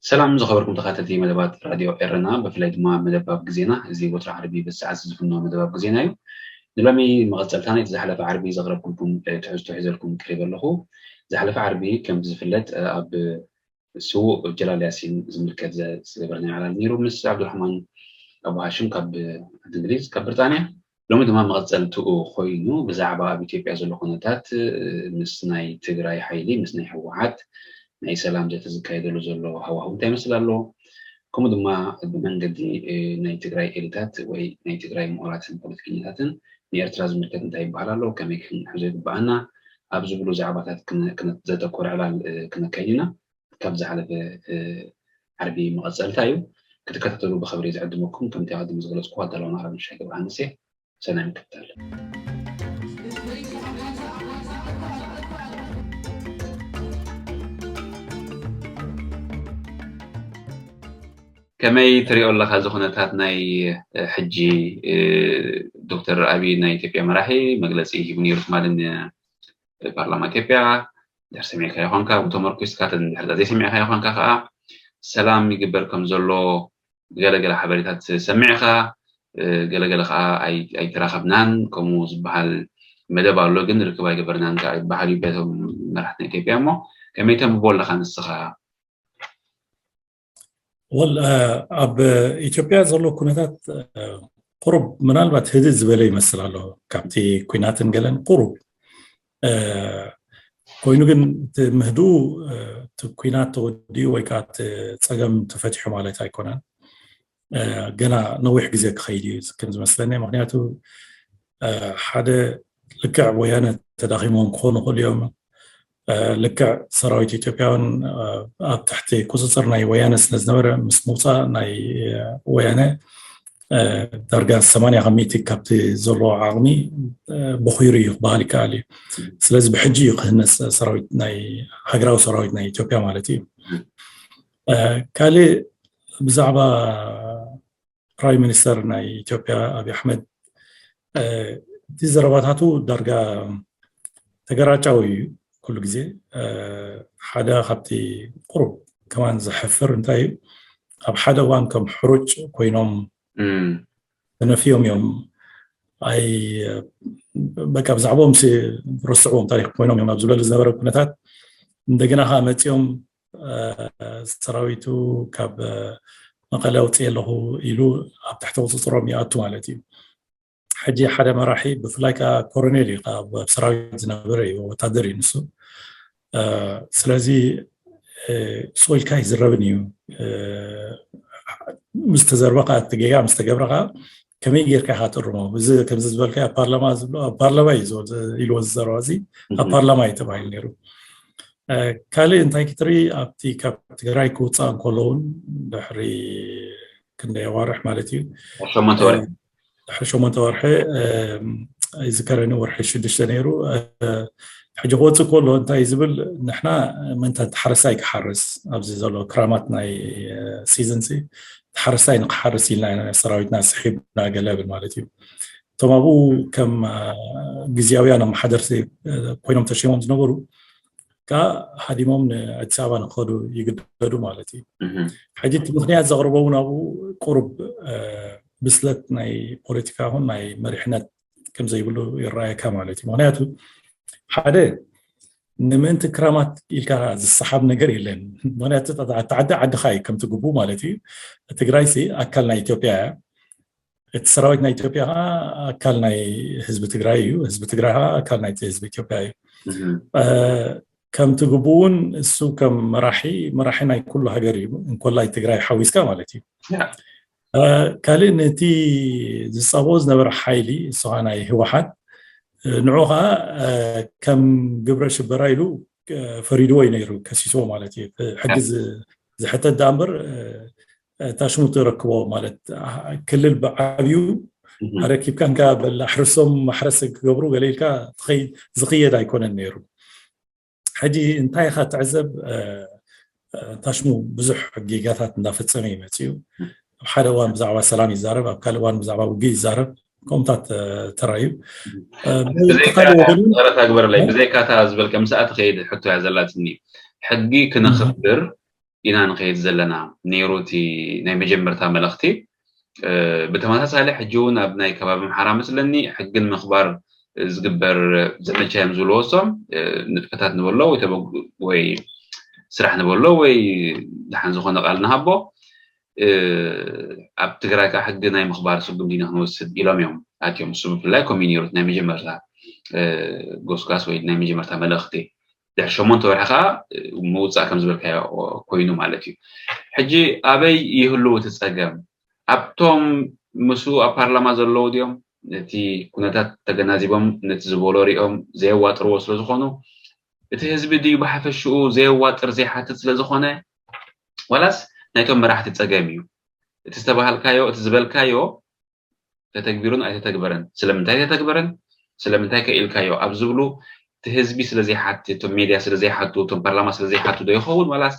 ሰላም ዝኸበርኩም ተኸታተልቲ መደባት ራድዮ ኤረና፣ ብፍላይ ድማ መደብ ኣብ ግዜና፣ እዚ ወትሩ ዓርቢ በዚ ሰዓት ዝፍኖ መደብ ኣብ ግዜና እዩ። ንሎሚ መቐጸልታ ናይቲ ዝሓለፈ ዓርቢ ዘቕረብኩልኩም፣ እ፣ ትሕዝቶ ሒዘልኩም ቀሪበ ኣለኹ። ዝሓለፈ ዓርቢ ከምቲ ዝፍለጥ፣ እ፣ ኣብ ስዉእ ጀላል ያሲን ዝምልከት ዘ-፣ ዝገበርናዮ ዕላል ነይሩ፣ ምስ ዓብዱራሕማን ኣቡ ሃሽም ካብ ዓዲ እንግሊዝ፣ ካብ ብሪጣንያ። ሎሚ ድማ መቐጸልትኡ ኮይኑ ብዛዕባ ኣብ ኢትዮጵያ ዘሎ ኩነታት፣ እ፣ ምስ ናይ ትግራይ ሓይሊ፣ ምስ ናይ ህወሓት ናይ ሰላም ዘተ ዝካየደሉ ዘሎ ሃዋህው እንታይ ይመስል ኣሎ፣ ከምኡ ድማ ብመንገዲ፣ እ፣ ናይ ትግራይ ኤሊታት ወይ ናይ ትግራይ ምሁራትን ፖለቲከኛታትን ንኤርትራ ዝምልከት እንታይ ይበሃል ኣሎ፣ ከመይ ክንሕዞ ይግበኣና፣ ኣብ ዝብሉ ዛዕባታት ክነ-፣ ክነ-፣ ዘተኮረ ዕላል፣ እ፣ ክነካይድ ኢና። ካብ ዝሓለፈ፣ እ፣ ዓርቢ መቐጸልታ እዩ። ክትከታተሉ ብኽብሪ ዝዕድመኩም፣ ከምቲ ኣቐዲሙ ዝገለጽኩ፣ ኣዳላውን ኣራምሻይ ገብረሃንስ እየ። ሰናይ ምክትታል። ከመይ ትሪኦ ኣለኻ እዚ ኩነታት ናይ፣ እ፣ ሕጂ፣ እ፣ ዶክተር ኣብይ ናይ ኢትዮጵያ መራሒ መግለጺ ሂቡ ነይሩ ትማሊ ን-፣ ፓርላማ ኢትዮጵያ? ድሕር ሰሚዕካ ይኾንካ፣ ብተመርኩስካ፣ እንድሕር ዘይሰሚዕካ ይኾንካ ከዓ ሰላም ይግበር ከም ዘሎ ገለገለ ሓበሬታት ሰሚዕኻ፣ እ፣ ገለገለ ከዓ ኣይ-፣ ኣይተራኸብናን ከምኡ ዝበሃል መደብ ኣሎ፣ ግን ርክብ ኣይገበርናን ከዓ ይበሃል እዩ በቶም መራሕቲ ናይ ኢትዮጵያ። እሞ ከመይ ተንብቦ ኣለኻ ንስኻ? ወል፣ እ፣ ኣብ ኢትዮጵያ ዘሎ ኩነታት፣ እ፣ ቁሩብ ምናልባት ህድእ ዝበለ ይመስል ኣሎ። ካብቲ ኲናትን ገለን ቁሩብ፣ እ፣ ኮይኑ ግን እቲ ምህድኡ፣ እ፣ እቲ ኲናት ተወዲኡ ወይ ከዓ እቲ ጸገም ተፈቲሑ ማለት ኣይኮነን። እ፣ ገና ነዊሕ ግዜ ክኸይድ እዩ ከም ዝመስለኒ። ምኽንያቱ፣ እ፣ ሓደ ልክዕ ወያነ ተዳኺሞም ክኾኑ ይኽእሉ እዮም። እ፣ ልክዕ ሰራዊት ኢትዮጵያ እውን፣ እ፣ ኣብ ትሕቲ ቁጽጽር ናይ ወያነ ስለ ዝነበረ፣ ምስ ምውጻእ ናይ፣ እ፣ ወያነ፣ እ፣ ዳርጋ ሰማንያ ካብ ሚእቲ ካብቲ ዘለዎ ዓቕሚ፣ እ፣ ቦኺሩ እዩ ክበሃል ይከኣል እዩ። ስለዚ ብሕጂ እዩ ክህነጽ ሰራዊት ናይ፣ ሃገራዊ ሰራዊት ናይ ኢትዮጵያ ማለት እዩ። እ፣ ካልእ ብዛዕባ ፕራይም ሚኒስተር ናይ ኢትዮጵያ ኣብይ ኣሕመድ፣ እ፣ እቲ ዘረባታቱ ዳርጋ ተገራጫዊ እዩ። ኩሉ ግዜ፣ እ፣ ሓደ ካብቲ ቁሩብ ከማን ዘሕፍር እንታይ እዩ፣ ኣብ ሓደ እዋን ከም ሕሩጭ ኮይኖም እም። ተነፍዮም እዮም። ኣይ፣ በቃ ብዛዕባኦም ሲ ረስዕዎም ታሪኽ ኮይኖም እዮም ኣብ ዝበሉ ዝነበረ ኩነታት እንደገና ከዓ መፂኦም፣ እ፣ ሰራዊቱ ካብ፣ እ፣ መቐለ ኣውፅእ ኣለኹ ኢሉ ኣብ ትሕቲ ቁፅፅሮም ይኣቱ ማለት እዩ። ሕጂ ሓደ መራሒ ብፍላይ ከዓ ኮሮኔል እዩ፣ ከዓ ኣብ ሰራዊት ዝነበረ እዩ፣ ወታደር እዩ ንሱ። እ፣ ስለዚ፣ እ፣ ስቕ ኢልካ ኣይዝረብን እዩ። እ፣ ምስ ተዘርበ ከዓ እቲ ጌጋ ምስ ተገብረ ከዓ ከመይ ጌርካ ኢኻ ትእርሞ? እዚ ከምዚ ዝበልካ ኣብ ፓርላማ ዝብሎ ኣብ ፓርላማ እዩ ዝወ-፣ ኢልዎ ዝዘረባ እዚ ኣብ ፓርላማ እዩ ተባሂሉ ነይሩ። እ፣ ካልእ እንታይ ክትርኢ ኣብቲ ካብ ትግራይ ክውፃእ እንከሎ እውን ድሕሪ ክንደይ ኣዋርሕ ማለት እዩ። ሸሞንተ ወርሒ። ድሕሪ ሸሞንተ ወርሒ፣ እም፣ ኣይዝከረኒ፣ ወርሒ ሽዱሽተ ነይሩ። እ፣ ሕጂ ክወፅእ ከሎ እንታይ ዝብል፣ ንሕና ምእንታን ተሓረሳይ ክሓርስ ኣብዚ ዘሎ ክራማት ናይ፣ እ፣ ሲዝን ሲ ተሓረሳይ ንክሓርስ ኢልና ኢና ሰራዊትና ስሒብና ገለ ብል ማለት እዩ። እቶም ኣብኡ ከም፣ እ፣ ግዝያውያን ኣመሓደርቲ፣ እ፣ ኮይኖም ተሸሞም ዝነበሩ፣ ከዓ ሃዲሞም ንኣዲስ ኣበባ ንክኸዱ ይግደዱ ማለት እዩ። እህ። ሕጂ እቲ ምኽንያት ዘቕርቦ እውን ኣብኡ ቁሩብ፣ እ፣ ብስለት ናይ ፖለቲካ ይኹን ናይ መሪሕነት ከም ዘይብሉ ይረኣየካ ማለት እዩ። ምኽንያቱ ሓደ ንምእንቲ ክራማት ኢልካ ዝሰሓብ ነገር የለን። ምኽንያቱ እቲ ዓዲ ዓድኻ እዩ ከምቲ ግቡእ ማለት እዩ። ትግራይ ሲ ኣካል ናይ ኢትዮጵያ እያ። እቲ ሰራዊት ናይ ኢትዮጵያ ከዓ ኣካል ናይ ህዝቢ ትግራይ እዩ። ህዝቢ ትግራይ ከዓ ኣካል ናይቲ ህዝቢ ኢትዮጵያ እዩ። እህ። እ፣ ከምቲ ግቡእ እውን እሱ ከም መራሒ፣ መራሒ ናይ ኩሉ ሃገር እዩ። እንኮላይ ትግራይ ሓዊስካ ማለት እዩ። ያ። ካልእ ነቲ ዝፃበኦ ዝነበረ ሓይሊ እሱኻ ናይ ህወሓት ንዑ ከዓ ከም ግብረ ሽበራ ኢሉ ፈሪድዎ እዩ ነይሩ፣ ከሲስዎ ማለት እዩ። ሕጊ ዝሕተት ደኣ እምበር ታሽሙ ትረክቦ ማለት ክልል ብዓብዩ ኣረኪብካ እንካ በል ኣሕርሶም ማሕረስ ክገብሩ ገለ ኢልካ ዝኽየድ ኣይኮነን ነይሩ። ሕጂ እንታይ ኢኻ ትዕዘብ? ታሽሙ ብዙሕ ጌጋታት እንዳፈጸመ ይመጽእ እዩ። ኣብ ሓደ እዋን ብዛዕባ ሰላም ይዛረብ፣ ኣብ ካልእ እዋን ብዛዕባ ውግእ ይዛረብ። ከምታት ተራዩ ብዘይካ ግበረላይ ብዘይካታ ዝበልከ ምስኣ ትኸይድ ሕቶ እያ ዘላትኒ። ሕጊ ክነኽብር ኢና ንኸይድ ዘለና ነይሩ እቲ ናይ መጀመርታ መልእኽቲ። ብተመሳሳሊ ሕጂ እውን ኣብ ናይ ከባቢ ኣምሓራ መስለኒ ሕጊ ንምኽባር ዝግበር ዘመቻ እዮም ዝብልዎ እሶም። ንጥፈታት ንበሎ ወይ ስራሕ ንበሎ ወይ ደሓን ዝኾነ ቃል ንሃቦ። ኣብ ትግራይ ከዓ ሕጊ ናይ ምኽባር ስጉምቲ ኢና ክንወስድ ኢሎም እዮም ኣትዮም። እሱ ብፍላይ ከምኡ ነይሩ ናይ መጀመርታ ጎስጓስ ወይ ናይ መጀመርታ መልእኽቲ። ድሕሪ ሸሞንተ ወርሒ ከዓ ምውፃእ ከም ዝበልካዮ ኮይኑ ማለት እዩ። ሕጂ ኣበይ ይህሉ እቲ ፀገም? ኣብቶም ምስኡ ኣብ ፓርላማ ዘለዉ ድዮም ነቲ ኩነታት ተገናዚቦም ነቲ ዝበሎ ሪኦም ዘየዋጥርዎ ስለዝኾኑ እቲ ህዝቢ ድዩ ብሓፈሽኡ ዘየዋጥር ዘይሓትት ስለዝኾነ ዋላስ ናይቶም መራሕቲ ፀገም እዩ? እቲ ዝተባሃልካዮ እቲ ዝበልካዮ ተተግቢሩን ኣይተተግበረን ስለምንታይ ተተግበረን ስለምንታይ ከኢልካዮ ኣብ ዝብሉ እቲ ህዝቢ ስለዘይሓት እቶም ሜድያ ስለዘይሓቱ እቶም ፓርላማ ስለዘይሓቱ ዶ ይኸውን ዋላስ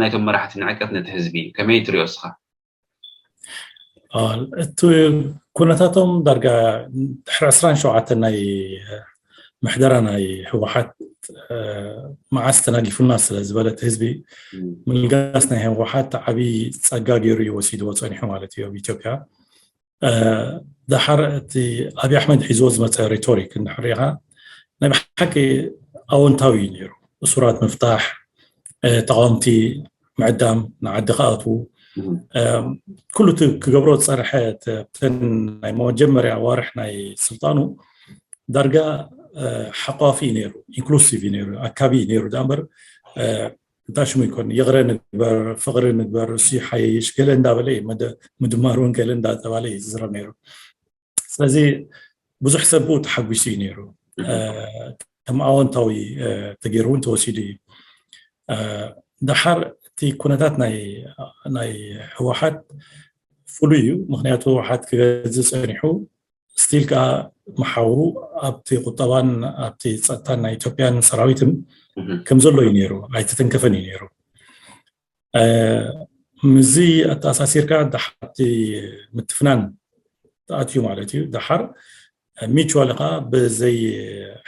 ናይቶም መራሕቲ ንዕቀት ነቲ ህዝቢ እዩ? ከመይ ትሪኦ እስኻ? እቲ ኩነታቶም ዳርጋ ድሕሪ ዕስራን ሸውዓተን ናይ ምሕደራ ናይ ህወሓት መዓስ ተናጊፉና ስለ ዝበለት ህዝቢ ምልጋስ ናይ ህወሓት ዓብዪ ፀጋ ገይሩ እዩ ወሲድዎ ፀኒሑ ማለት እዩ ኣብ ኢትዮጵያ። ደሓር እቲ ኣብይ ኣሕመድ ሒዝዎ ዝመፀ ሬቶሪክ እንድሕር ሪኢኻ ናይ ብሓቂ ኣወንታዊ እዩ ነይሩ። እሱራት ምፍታሕ፣ ተቃወምቲ ምዕዳም፣ ንዓዲ ክኣትዉ ኩሉ እቲ ክገብሮ ዝፀርሐ ተን ናይ መጀመርያ ዋርሕ ናይ ስልጣኑ ዳርጋ ሓቋፊ እዩ ነይሩ፣ ኢንክሉሲቭ እዩ ነይሩ፣ ኣካቢ እዩ ነይሩ። ዳ እምበር እንታይ ሽሙ ይኮን ይቕረ ንግበር ፍቕሪ ንግበር እሱ ሓየሽ ገለ እንዳበለ ምድማር እውን ገለ እንዳተባለ እዩ ዝዝረብ ነይሩ። ስለዚ ብዙሕ ሰብ ብኡ ተሓጒሱ እዩ ነይሩ። ከም ኣወንታዊ ተገይሩ እውን ተወሲዱ እዩ። ደሓር እቲ ኩነታት ናይ ህወሓት ፍሉይ እዩ። ምክንያቱ ህወሓት ክገዝእ ፀኒሑ ስቲል ከዓ መሓውሩ ኣብቲ ቁጠባን ኣብቲ ፀጥታን ናይ ኢትዮጵያን ሰራዊትን ከም ዘሎ እዩ ነይሩ፣ ኣይተተንከፈን እዩ ነይሩ። ምስዚ ኣተኣሳሲርካ ደሓርቲ ምትፍናን ተኣትዩ ማለት እዩ። ደሓር ሚቹዋል ከዓ ብዘይ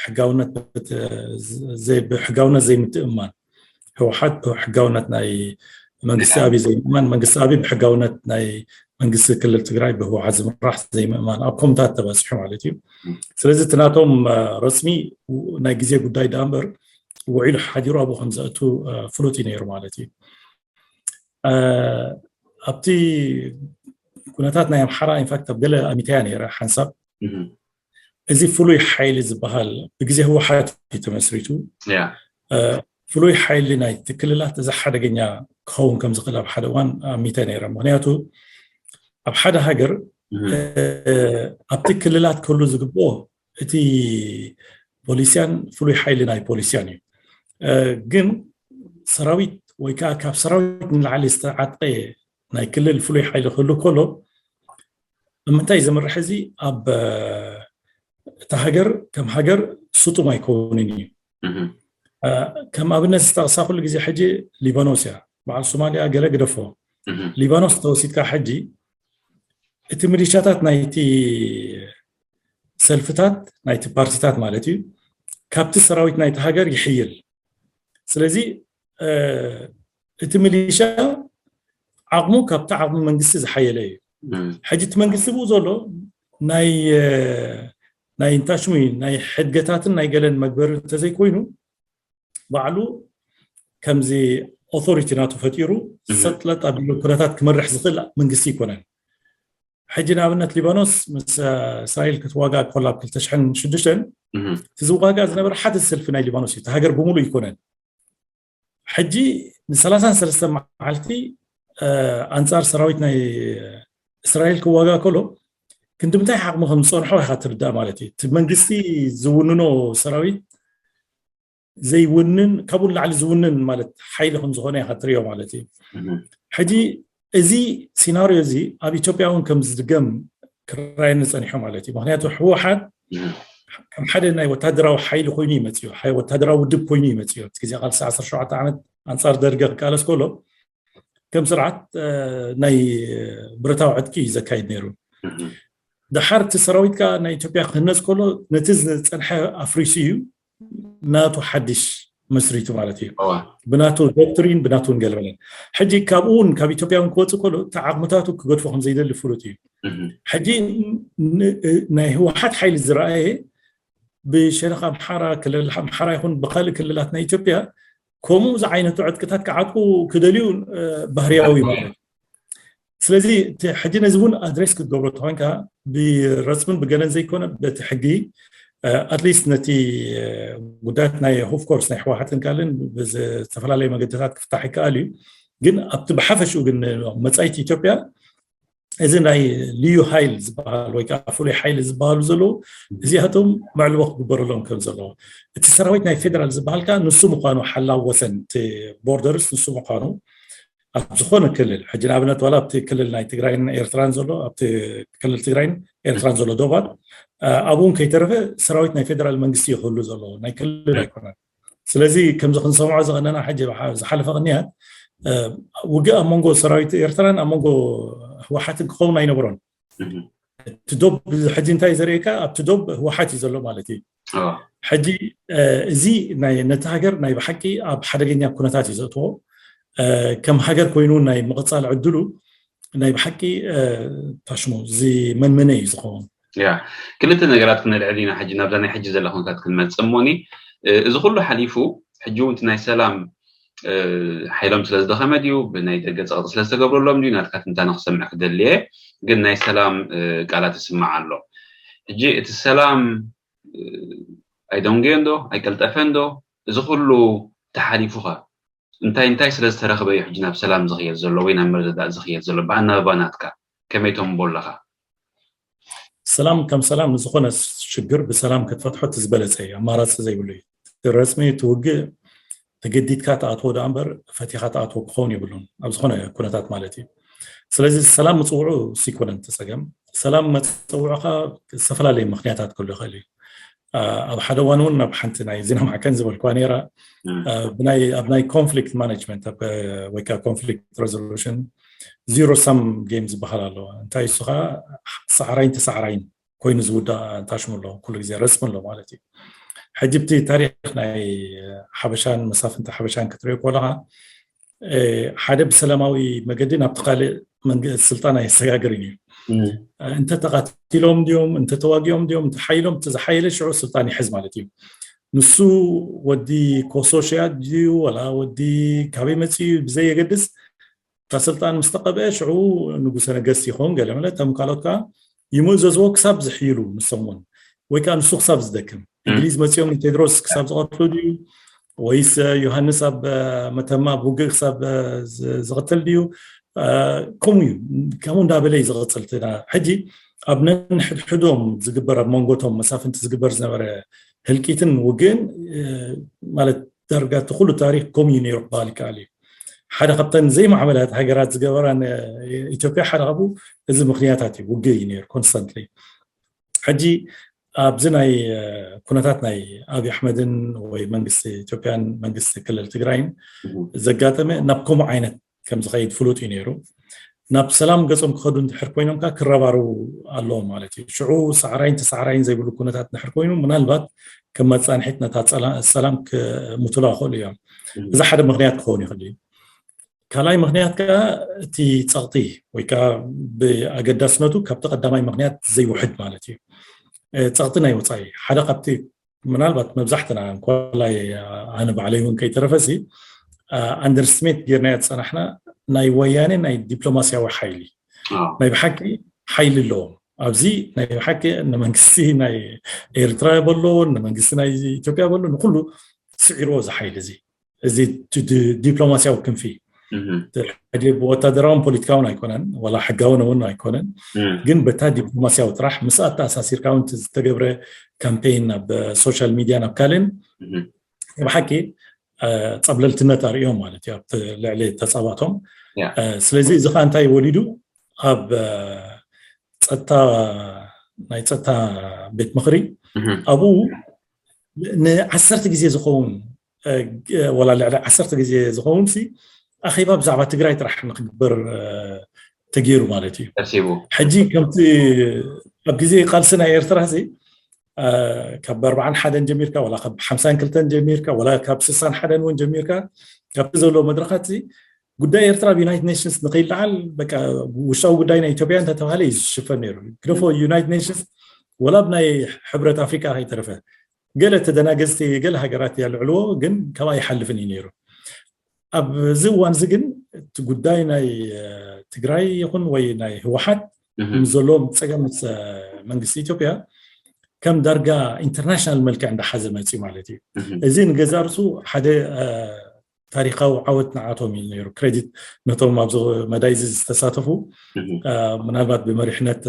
ሕጋውነት ብሕጋውነት ዘይምትእማን ህወሓት ብሕጋውነት ናይ መንግስቲ ኣብይ ዘይምእማን መንግስቲ ኣብይ ብሕጋውነት ናይ መንግስቲ ክልል ትግራይ ብህወሓት ዝምራሕ ዘይምእማን ኣብ ኮምታት ተበፂሑ ማለት እዩ። ስለዚ እቲ ናቶም ረፅሚ ናይ ግዜ ጉዳይ ዳ እምበር ውዒሉ ሓዲሩ ኣብኡ ከም ዘእቱ ፍሉጥ እዩ ነይሩ ማለት እዩ። ኣብቲ ኩነታት ናይ ኣምሓራ ኢንፋክት ኣብ ገለ ኣሚተያ ነይረ ሓንሳብ እዚ ፍሉይ ሓይሊ ዝበሃል ብግዜ ህወሓት እዩ ተመስሪቱ። ፍሉይ ሓይሊ ናይ ክልላት እዚ ሓደገኛ ክኸውን ከም ዝኽእል ኣብ ሓደ እዋን ኣሚተ ነይረ። ምክንያቱ ኣብ ሓደ ሃገር ኣብቲ ክልላት ክህሉ ዝግብኦ እቲ ፖሊሲያን ፍሉይ ሓይሊ ናይ ፖሊሲያን እዩ። ግን ሰራዊት ወይ ከዓ ካብ ሰራዊት ንላዕሊ ዝተዓጥቀ ናይ ክልል ፍሉይ ሓይሊ ክህሉ ከሎ ኣብ ምንታይ ዘምርሕ እዚ ኣብ እታ ሃገር ከም ሃገር ስጡም ኣይከውንን እዩ። ከም ኣብነት ዝጠቕሳ ኩሉ ግዜ ሕጂ ሊባኖስ እያ። በዓል ሶማሊያ ገለ ግደፎ። ሊባኖስ ተወሲድካ ሕጂ እቲ ሚሊሻታት ናይቲ ሰልፍታት ናይቲ ፓርቲታት ማለት እዩ ካብቲ ሰራዊት ናይቲ ሃገር ይሕይል። ስለዚ እቲ ሚሊሻ ዓቕሙ ካብቲ ዓቕሚ መንግስቲ ዝሓየለ እዩ። ሕጂ እቲ መንግስቲ ብኡ ዘሎ ናይ ናይ እንታይ ሽሙ ናይ ሕድገታትን ናይ ገለን መግበሪ እንተዘይኮይኑ ባዕሉ ከምዚ ኦቶሪቲ ናቱ ፈጢሩ ሰጥለጥ ኣቢሉ ኩነታት ክመርሕ ዝኽእል መንግስቲ ይኮነን። ሕጂ ንኣብነት ሊባኖስ ምስ እስራኤል ክትዋጋእ ኮላ ኣብ ክልተ ሽሕን ሽዱሽተን እቲ ዝዋጋእ ዝነበረ ሓደ ሰልፊ ናይ ሊባኖስ እዩ። እቲ ሃገር ብምሉእ ይኮነን። ሕጂ ንሰላሳን ሰለስተ መዓልቲ ኣንፃር ሰራዊት ናይ እስራኤል ክዋጋ ከሎ ክንዲ ምንታይ ዓቕሚ ከም ዝፀንሖ ኢኻ ትርዳእ ማለት እዩ። እቲ መንግስቲ ዝውንኖ ሰራዊት ዘይውንን፣ ካብኡ ንላዕሊ ዝውንን ማለት ሓይሊ ከም ዝኾነ ኢኻ ትሪኦ ማለት እዩ። ሕጂ እዚ ሲናሪዮ እዚ ኣብ ኢትዮጵያ እውን ከም ዝድገም ክረኣየኒ ፀኒሑ ማለት እዩ። ምክንያቱ ህወሓት ከም ሓደ ናይ ወታደራዊ ሓይሊ ኮይኑ ይመፅዮ፣ ወታደራዊ ውድብ ኮይኑ ይመፅዮ። እቲ ግዜ ቃልሲ ዓሰርተ ሸውዓተ ዓመት ኣንፃር ደርገ ክቃለስ ከሎ ከም ስርዓት ናይ ብረታዊ ዕጥቂ እዩ ዘካይድ ነይሩ። ደሓር እቲ ሰራዊት ከዓ ናይ ኢትዮጵያ ክህነፅ ከሎ ነቲ ዝፀንሐ ኣፍሪሱ እዩ ናቱ ሓድሽ መስሪቱ ማለት እዩ። ብናቱ ዶክትሪን ብናቱ ንገልበለን። ሕጂ ካብኡ እውን ካብ ኢትዮጵያ እውን ክወፅእ ከሎ እቲ ዓቕምታቱ ክገድፎ ከም ዘይደሊ ፍሉጥ እዩ። ሕጂ ናይ ህወሓት ሓይሊ ዝረኣየ ብሸነኽ ኣምሓራ፣ ክልል ኣምሓራ ይኹን ብካልእ ክልላት ናይ ኢትዮጵያ ከምኡ ዝዓይነቱ ዕጥቅታት ክዓጥቁ ክደልዩ ባህርያዊ ማለት እዩ። ስለዚ ሕጂ ነዚ እውን ኣድሬስ ክትገብሮ ተኮንካ ብረፅምን ብገለን ዘይኮነ በቲ ሕጊ ኣትሊስት ነቲ ጉዳያት ናይ ኦፍኮርስ ናይ ህወሓትን ካልእን ብዝተፈላለየ መገድታት ክፍታሕ ይከኣል እዩ። ግን ኣብቲ ብሓፈሽኡ ግን መፃኢት ኢትዮጵያ እዚ ናይ ልዩ ሓይል ዝበሃል ወይ ከዓ ፍሉይ ሓይል ዝበሃሉ ዘለዉ እዚኣቶም መዕልቦ ክግበረሎም ከም ዘለዎ እቲ ሰራዊት ናይ ፌደራል ዝበሃል ከዓ ንሱ ምኳኑ ሓላው ወሰን እቲ ቦርደርስ ንሱ ምኳኑ ኣብ ዝኾነ ክልል ሕጂ ንኣብነት ዋላ ኣብቲ ክልል ናይ ትግራይን ኤርትራን ዘሎ ኣብቲ ክልል ትግራይን ኤርትራን ዘሎ ዶባት ኣብኡን ከይተረፈ ሰራዊት ናይ ፌደራል መንግስቲ ይክህሉ ዘሎ ናይ ክልል ኣይኮነን። ስለዚ ከምዚ ክንሰምዖ ዝቀነና ሕጂ ዝሓለፈ ቅንያት ውግእ ኣብ መንጎ ሰራዊት ኤርትራን ኣብ መንጎ ህወሓትን ክኸውን ኣይነበሮን። እቲ ዶብ ሕጂ እንታይ ዘርእየካ ኣብቲ ዶብ ህወሓት እዩ ዘሎ ማለት እዩ። ሕጂ እዚ ነቲ ሃገር ናይ ብሓቂ ኣብ ሓደገኛ ኩነታት እዩ ዘእትዎ። ከም ሃገር ኮይኑ ናይ ምቕፃል ዕድሉ ናይ ብሓቂ ታሽሙ ዝመንመነ እዩ ዝኸውን። ያ ክልተ ነገራት ክነልዕል ኢና ሕጂ ናብዛ ናይ ሕጂ ዘላ ኩነታት ክንመፅእ እሞኒ እዚ ኩሉ ሓሊፉ ሕጂ እውን ናይ ሰላም ሓይሎም ስለ ዝደኸመ ድዩ ብናይ ደገ ፀቕጢ ስለ ዝተገብረሎም ድዩ ናትካ ትንታነ ክሰምዕ ክደልየ ግን ናይ ሰላም ቃላት ይስማዕ ኣሎ ሕጂ እቲ ሰላም ኣይደንጎዮን ዶ ኣይቀልጠፈን ዶ እዚ ኩሉ ተሓሊፉኸ እንታይ እንታይ ስለ ዝተረኽበ እዩ ሕጂ ናብ ሰላም ዝኽየድ ዘሎ ወይ ናብ ምርድዳእ ዝኽየድ ዘሎ ብኣናብባ ናትካ ከመይ ተንቦ ኣለኻ? ሰላም ከም ሰላም ንዝኾነ ሽግር ብሰላም ክትፈትሖ እቲ ዝበለፀ እዩ። ኣማራፂ ዘይብሉ እዩ። እቲ ረፅሚ እቲ ውግእ ተገዲድካ ትኣትዎ ዳኣ እምበር ፈቲኻ ትኣትዎ ክኸውን የብሉን ኣብ ዝኾነ ኩነታት ማለት እዩ። ስለዚ ሰላም ምፅውዑ ሲኮነን ተፀገም ሰላም መፀውዑኻ ዝተፈላለየ ምክንያታት ክህሉ ይኽእል እዩ። ኣብ ሓደ እዋን እውን ናብ ሓንቲ ናይ ዜና ማዕከን ዝበልኩዋ ነይራ ኣብ ናይ ኮንፍሊክት ማኔጅመንት ወይ ከዓ ኮንፍሊክት ሬዞሉሽን ዚሮ ሳም ጌም ዝበሃል ኣለዎ። እንታይ እሱ ከዓ ሳዕራይን ተሳዕራይን ኮይኑ ዝውዳእ ታሽሙ ኣሎ ኩሉ ግዜ ረስሚ ኣሎ ማለት እዩ። ሕጂ ብቲ ታሪክ ናይ ሓበሻን መሳፍንቲ ሓበሻን ክትሪኦ ከለካ ሓደ ብሰላማዊ መገዲ ናብቲ ካልእ ስልጣን ኣየሰጋግርን እዩ። እንተተቃቲሎም ድዮም እንተተዋጊኦም ድዮም እንተሓይሎም እቲ ዝሓየለ ሽዑ ስልጣን ይሕዝ ማለት እዩ። ንሱ ወዲ ኮሶሽያ ድዩ ወላ ወዲ ካበይ መፅኡ ብዘየገድስ እታ ስልጣን ምስ ተቐብአ ሽዑ ንጉሰ ነገስት ይኸውን ገለ መለ እቶም ካልኦት ከዓ ይምእዘዝዎ ክሳብ ዝሕይሉ ንሶም እውን ወይ ከዓ ንሱ ክሳብ ዝደክም እንግሊዝ መፂኦም ንቴድሮስ ክሳብ ዝቐትሉ ድዩ ወይስ ዮሃንስ ኣብ መተማ ኣብ ውግእ ክሳብ ዝቐትል ድዩ ከምኡ እዩ። ከምኡ እንዳበለ እዩ ዝቐፅል። ሕጂ ኣብ ነንሕድሕዶም ዝግበር ኣብ መንጎቶም መሳፍንቲ ዝግበር ዝነበረ ህልቂትን ውግእን ማለት ዳርጋ እቲ ኩሉ ታሪክ ከምኡ እዩ ነይሩ ክበሃል ይከኣል እዩ። ሓደ ካብተን ዘይማዕበላት ሃገራት ዝገበራ ኢትዮጵያ ሓደ ካብኡ እዚ ምክንያታት እዩ ውግእ እዩ ነይሩ ኮንስታንትሊ። ሕጂ ኣብዚ ናይ ኩነታት ናይ ኣብይ ኣሕመድን ወይ መንግስቲ ኢትዮጵያን መንግስቲ ክልል ትግራይን ዘጋጠመ ናብ ከምኡ ዓይነት ከም ዝኸይድ ፍሉጥ እዩ ነይሩ። ናብ ሰላም ገጾም ክኸዱ እንድሕር ኮይኖም ከዓ ክረባረቡ ኣለዎም ማለት እዩ። ሽዑ ሳዕራይን ተሳዕራይን ዘይብሉ ኩነታት እንድሕር ኮይኑ ምናልባት ከም መፃንሒት ነታ ሰላም ክምትላ ይኽእሉ እዮም። እዚ ሓደ ምክንያት ክኸውን ይኽእል እዩ። ካልኣይ ምክንያት ከዓ እቲ ፀቕጢ ወይ ከዓ ብኣገዳስነቱ ካብቲ ቀዳማይ ምክንያት ዘይውሕድ ማለት እዩ። ፀቕጢ ናይ ወፃኢ ሓደ ካብቲ ምናልባት መብዛሕትና እንኳላይ ኣነ ባዕለይ እውን ከይተረፈሲ ኣንደርስትሜት ጌርናዮ ዝፀናሕና ናይ ወያነ ናይ ዲፕሎማሲያዊ ሓይሊ ናይ ብሓቂ ሓይሊ ኣለዎም። ኣብዚ ናይ ብሓቂ ንመንግስቲ ናይ ኤርትራ በሎ ንመንግስቲ ናይ ኢትዮጵያ በሎ ንኩሉ ስዒርዎ እዚ ሓይሊ እዚ እዚ ዲፕሎማሲያዊ ክንፊ ሕጂ ብወታደራውን ፖለቲካውን ኣይኮነን፣ ዋላ ሕጋውን እውን ኣይኮነን። ግን በታ ዲፕሎማሲያዊ ጥራሕ ምስ ኣተኣሳሲርካ እውን ዝተገብረ ካምፔይን ኣብ ሶሻል ሚድያ ናብ ካልእን ብሓቂ ጸብለልትነት ኣርእዮም ማለት እዩ ኣብቲ ልዕሊ ተጻባቶም። ስለዚ እዚ ከዓ እንታይ ወሊዱ ኣብ ጸጥታ ናይ ጸጥታ ቤት ምኽሪ ኣብኡ ንዓሰርተ ግዜ ዝኸውን ወላ ልዕሊ ዓሰርተ ግዜ ዝኸውን ሲ ኣኼባ ብዛዕባ ትግራይ ጥራሕ ንክግበር ተገይሩ ማለት እዩ። ሕጂ ከምቲ ኣብ ግዜ ቃልሲ ናይ ኤርትራ ሲ ካብ ኣርባዓን ሓደን ጀሚርካ ወላ ካብ ሓምሳን ክልተን ጀሚርካ ወላ ካብ ስሳን ሓደን እውን ጀሚርካ ካብቲ ዘለዎ መድረኻት ጉዳይ ኤርትራ ኣብ ዩናይትድ ኔሽንስ ንከይለዓል በቃ ውሽጣዊ ጉዳይ ናይ ኢትዮጵያ እንተተባሃለ እዩ ዝሽፈን ነይሩ። ግደፎ ዩናይትድ ኔሽንስ ወላ ብናይ ሕብረት ኣፍሪካ ከይተረፈ ገለ ተደናገዝቲ ገለ ሃገራት ያልዕልዎ ግን ከማ ይሓልፍን እዩ ነይሩ። ኣብዚ እዋን እዚ ግን እቲ ጉዳይ ናይ ትግራይ ይኹን ወይ ናይ ህወሓት ዘለዎም ፀገም ምስ መንግስቲ ኢትዮጵያ ከም ዳርጋ ኢንተርናሽናል መልክዕ እንዳሓዘ መፅዩ ማለት እዩ። እዚ ንገዛ ርሱ ሓደ ታሪካዊ ዓወት ንዓቶም እዩ ነይሩ። ክሬዲት ነቶም ኣብዚ መዳይ እዚ ዝተሳተፉ ምናልባት ብመሪሕነት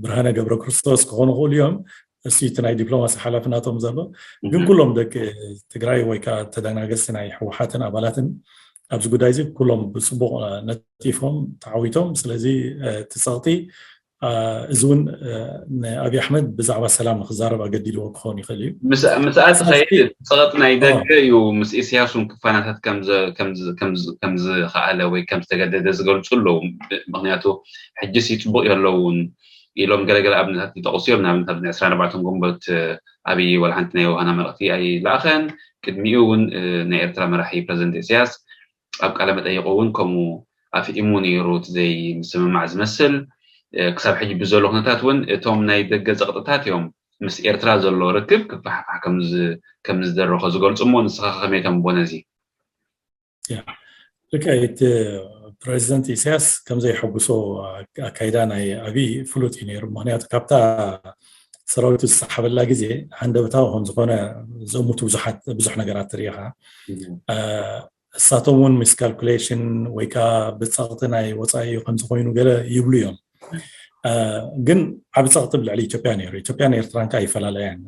ብርሃነ ገብረ ክርስቶስ ክኾኑ ክእሉ እዮም። እሱ እቲ ናይ ዲፕሎማሲ ሓላፊ ናቶም ዘሎ ግን ኩሎም ደቂ ትግራይ ወይ ከዓ ተደናገዝቲ ናይ ህወሓትን ኣባላትን ኣብዚ ጉዳይ እዚ ኩሎም ብፅቡቅ ነጢፎም ተዓዊቶም። ስለዚ እቲ ፀቕጢ እዚ እውን ንኣብይ ኣሕመድ ብዛዕባ ሰላም ንክዛረብ ኣገዲድዎ ክኸውን ይኽእል እዩ። ምስኣ ትኸይድ ፀቕጢ ናይ ደገ እዩ። ምስ ኢሳያስ እውን ክፋናታት ከምዝኸኣለ ወይ ከምዝተገደደ ዝገልፁ ኣለዉ። ምክንያቱ ሕጂስ ይፅቡቅ የለውን ኢሎም ገለገለ ኣብነታት ይጠቕሱ እዮም። ንኣብነት ኣብዚ ዕስራን ኣርባዕተን ግንቦት ኣብይ ዋላ ሓንቲ ናይ ዮሃና መልእኽቲ ኣይለኣኸን። ቅድሚኡ እውን ናይ ኤርትራ መራሒ ፕረዚደንት ኢሳያስ ኣብ ቃለ መጠይቁ እውን ከምኡ ኣፍኢሙ ነይሩ። እቲ ዘይምስምማዕ ዝመስል ክሳብ ሕጂ ብዘሎ ኩነታት እውን እቶም ናይ ደገ ፀቕጥታት እዮም ምስ ኤርትራ ዘሎ ርክብ ክፋሕፋሕ ከም ዝደረኾ ዝገልፁ እሞ ንስኻ ከመይ ተንቦ ነዚ? ልክዕቲ ፕረዚደንት ኢሳያስ ከምዘይሐጉሶ ኣካይዳ ናይ ኣብይ ፍሉጥ እዩ ነይሩ። ምክንያቱ ካብታ ሰራዊቱ ዝሰሓበላ ግዜ ሃንደበታዊ ከም ዝኾነ ዘሙቱ ብዙሓት ብዙሕ ነገራት ትርኢኻ። እሳቶም እውን ሚስካልኩሌሽን ወይ ከዓ ብፀቕጢ ናይ ወፃኢ እዩ ከምዝኮይኑ ገለ ይብሉ እዮም። ግን ዓብ ፀቕጢ ብልዕሊ ኢትዮጵያ ነይሩ። ኢትዮጵያን ኤርትራን ከዓ ይፈላለያን።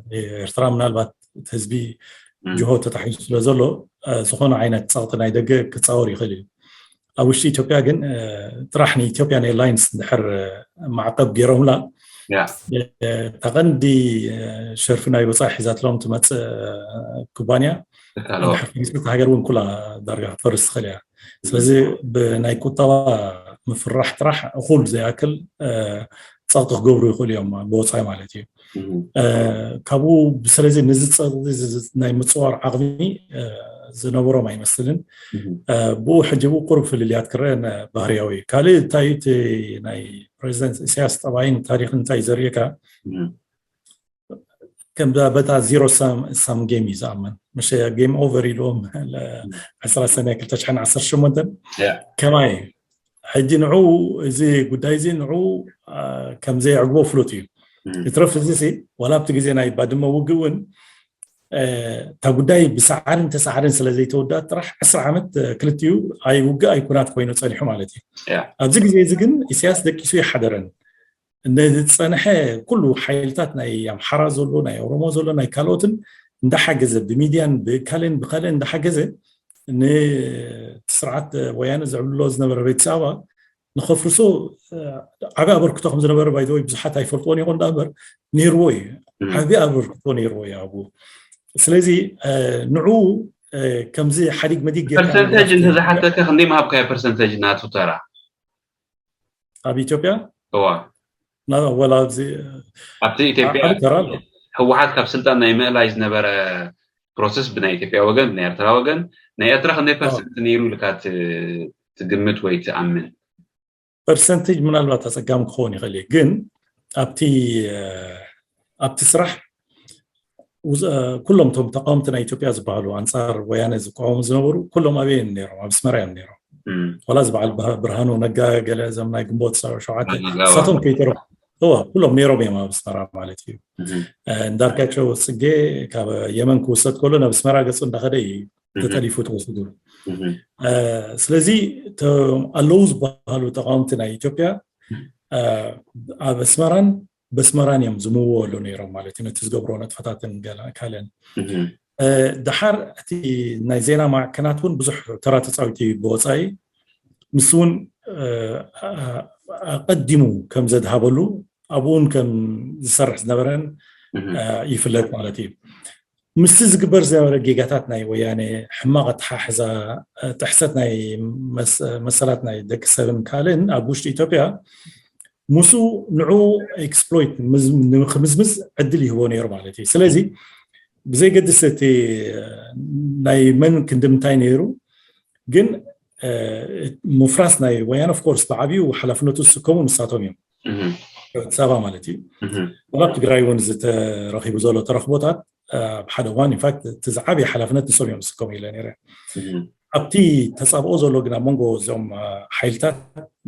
ኤርትራ ምናልባት ህዝቢ ጅሆ ተታሒዙ ስለ ዘሎ ዝኾነ ዓይነት ፀቕጢ ናይ ደገ ክፃወር ይኽእል እዩ። ኣብ ውሽጢ ኢትዮጵያ ግን ጥራሕ ንኢትዮጵያን ኤርላይንስ እንድሕር ማዕቀብ ገይሮምላ ተቐንዲ ሸርፊ ናይ ወፃኢ ሒዛትሎም ትመፅእ ኩባንያ ሃገር እውን ኩላ ዳርጋ ክትፈርስ ትኽእል እያ። ስለዚ ብናይ ቁጠባ ምፍራሕ ጥራሕ እኹል ዘይኣክል ፀቕጢ ክገብሩ ይኽእሉ እዮም ብወፃኢ ማለት እዩ። ካብኡ ስለዚ ነዚ ፀቕጢ ናይ ምፅዋር ዓቕሚ ዝነበሮም ኣይመስልን። ብኡ ሕጂ ብኡ ቁሩብ ፍልልያት ክረአ ባህርያዊ እዩ። ካልእ እንታይ እቲ ናይ ፕረዚደንት ኢሳያስ ጠባይን ታሪክን እንታይ ዘርእየካ ከም በታ ዚሮ ሳም ጌም እዩ ዝኣምን። ምሽ ጌም ኦቨር ኢልዎም ዕስራ ሰነ ክልተ ሽሕን ዓሰርተ ሸሞንተን ከማይ ሕጂ ንዑ እዚ ጉዳይ እዚ ንዑ ከም ዘየዕግቦ ፍሉጥ እዩ። ይትረፍ እዚ ሲ ዋላ ኣብቲ ግዜ ናይ ባድመ ውግእ እውን እታ ጉዳይ ብሰዓርን ተሰዓርን ስለ ዘይተወዳት ጥራሕ ዕስራ ዓመት ክልቲኡ ኣይ ውግእ ኣይ ኩናት ኮይኑ ጸኒሑ ማለት እዩ። ኣብዚ ግዜ እዚ ግን ኢሳያስ ደቂሱ ይሓደረን ነዚ ዝጸንሐ ኩሉ ሓይልታት ናይ ኣምሓራ ዘሎ ናይ ኦሮሞ ዘሎ ናይ ካልኦትን እንዳሓገዘ ብሚድያን ብካልን ብካልን እንዳሓገዘ ንስርዓት ወያነ ዘዕብልሎ ዝነበረ ቤት ሰባ ንኸፍርሶ ዓቢ ኣበርክቶ ከም ዝነበረ ባይዘወይ ብዙሓት ኣይፈልጥዎን ይኾን ዳእምበር ነይርዎ እዩ። ዓቢ ኣበርክቶ ነይርዎ እዩ ኣብኡ። ስለዚ ንዑ ከምዚ ሓዲግ መዲግ ጌርካ ፐርሰንቴጅ እንተዝሓተካ ክንደይ ምሃብካዮ ፐርሰንቴጅ ናቱ ተራ? ኣብ ኢትዮጵያ እዋ ወላ ኣብዚ ኣብቲ ኢትዮጵያ ህወሓት ካብ ስልጣን ናይ ምእላይ ዝነበረ ፕሮሰስ ብናይ ኢትዮጵያ ወገን ብናይ ኤርትራ ወገን ናይ ኤርትራ ክንደይ ፐርሰንት ነይሩ ኢልካ ትግምት ወይ ትኣምን? ፐርሰንቴጅ ምናልባት ኣፀጋሚ ክኸውን ይኽእል እዩ ግን ኣብቲ ኣብቲ ስራሕ ኩሎም ቶም ተቃወምቲ ናይ ኢትዮጵያ ዝበሃሉ ኣንፃር ወያነ ዝቃወሙ ዝነበሩ ኩሎም ኣበይ እዮም ነይሮም? ኣብ ኣስመራ እዮም ነይሮም። ዋላ እዚ በዓል ብርሃኑ ነጋ ገለ እዞም ናይ ግንቦት ሸውዓተ እሳቶም ከይተረፉ እዋ ኩሎም ነይሮም እዮም ኣብ ኣስመራ ማለት እዩ። እንዳርጋቸው ፅጌ ካብ የመን ክውሰድ ከሎ ናብ ኣስመራ ገፁ እንዳኸደ እዩ ተጠሊፉ ተወሲዱ። ስለዚ ኣለዉ ዝበሃሉ ተቃወምቲ ናይ ኢትዮጵያ ኣብ ኣስመራን በስመራን እዮም ዝምወሉ ነይሮም ማለት እዩ። ነቲ ዝገብሮ ነጥፈታትን ካልእን ድሓር እቲ ናይ ዜና ማዕከናት እውን ብዙሕ ተራ ተፃዊቲ ብወፃኢ ምስ እውን ኣቀዲሙ ከም ዘድሃበሉ ኣብኡን ከም ዝሰርሕ ዝነበረን ይፍለጥ ማለት እዩ። ምስቲ ዝግበር ዝነበረ ጌጋታት ናይ ወያነ ሕማቕ ኣተሓሕዛ ጥሕሰት ናይ መሰላት ናይ ደቂ ሰብን ካልእን ኣብ ውሽጢ ኢትዮጵያ ምስኡ ንዑ ኤክስፕሎይት ንምዝምዝ ዕድል ይህቦ ነይሩ ማለት እዩ። ስለዚ ብዘይገድስ እቲ ናይ መን ክንድምታይ ነይሩ ግን ምፍራስ ናይ ወያነ ኦፍኮርስ ብዓብዩ ሓላፍነቱ ዝስከሙ ንሳቶም እዮም። ኣዲስ ኣበባ ማለት እዩ። ኣብ ትግራይ እውን ዝተረኪቡ ዘሎ ተረክቦታት ኣብ ሓደ እዋን ኢንፋክት እቲ ዝዓብየ ሓላፍነት ንሶም እዮም ዝስከሙ ኢለ ነይረ። ኣብቲ ተፃብኦ ዘሎ ግን ኣብ መንጎ እዚኦም ሓይልታት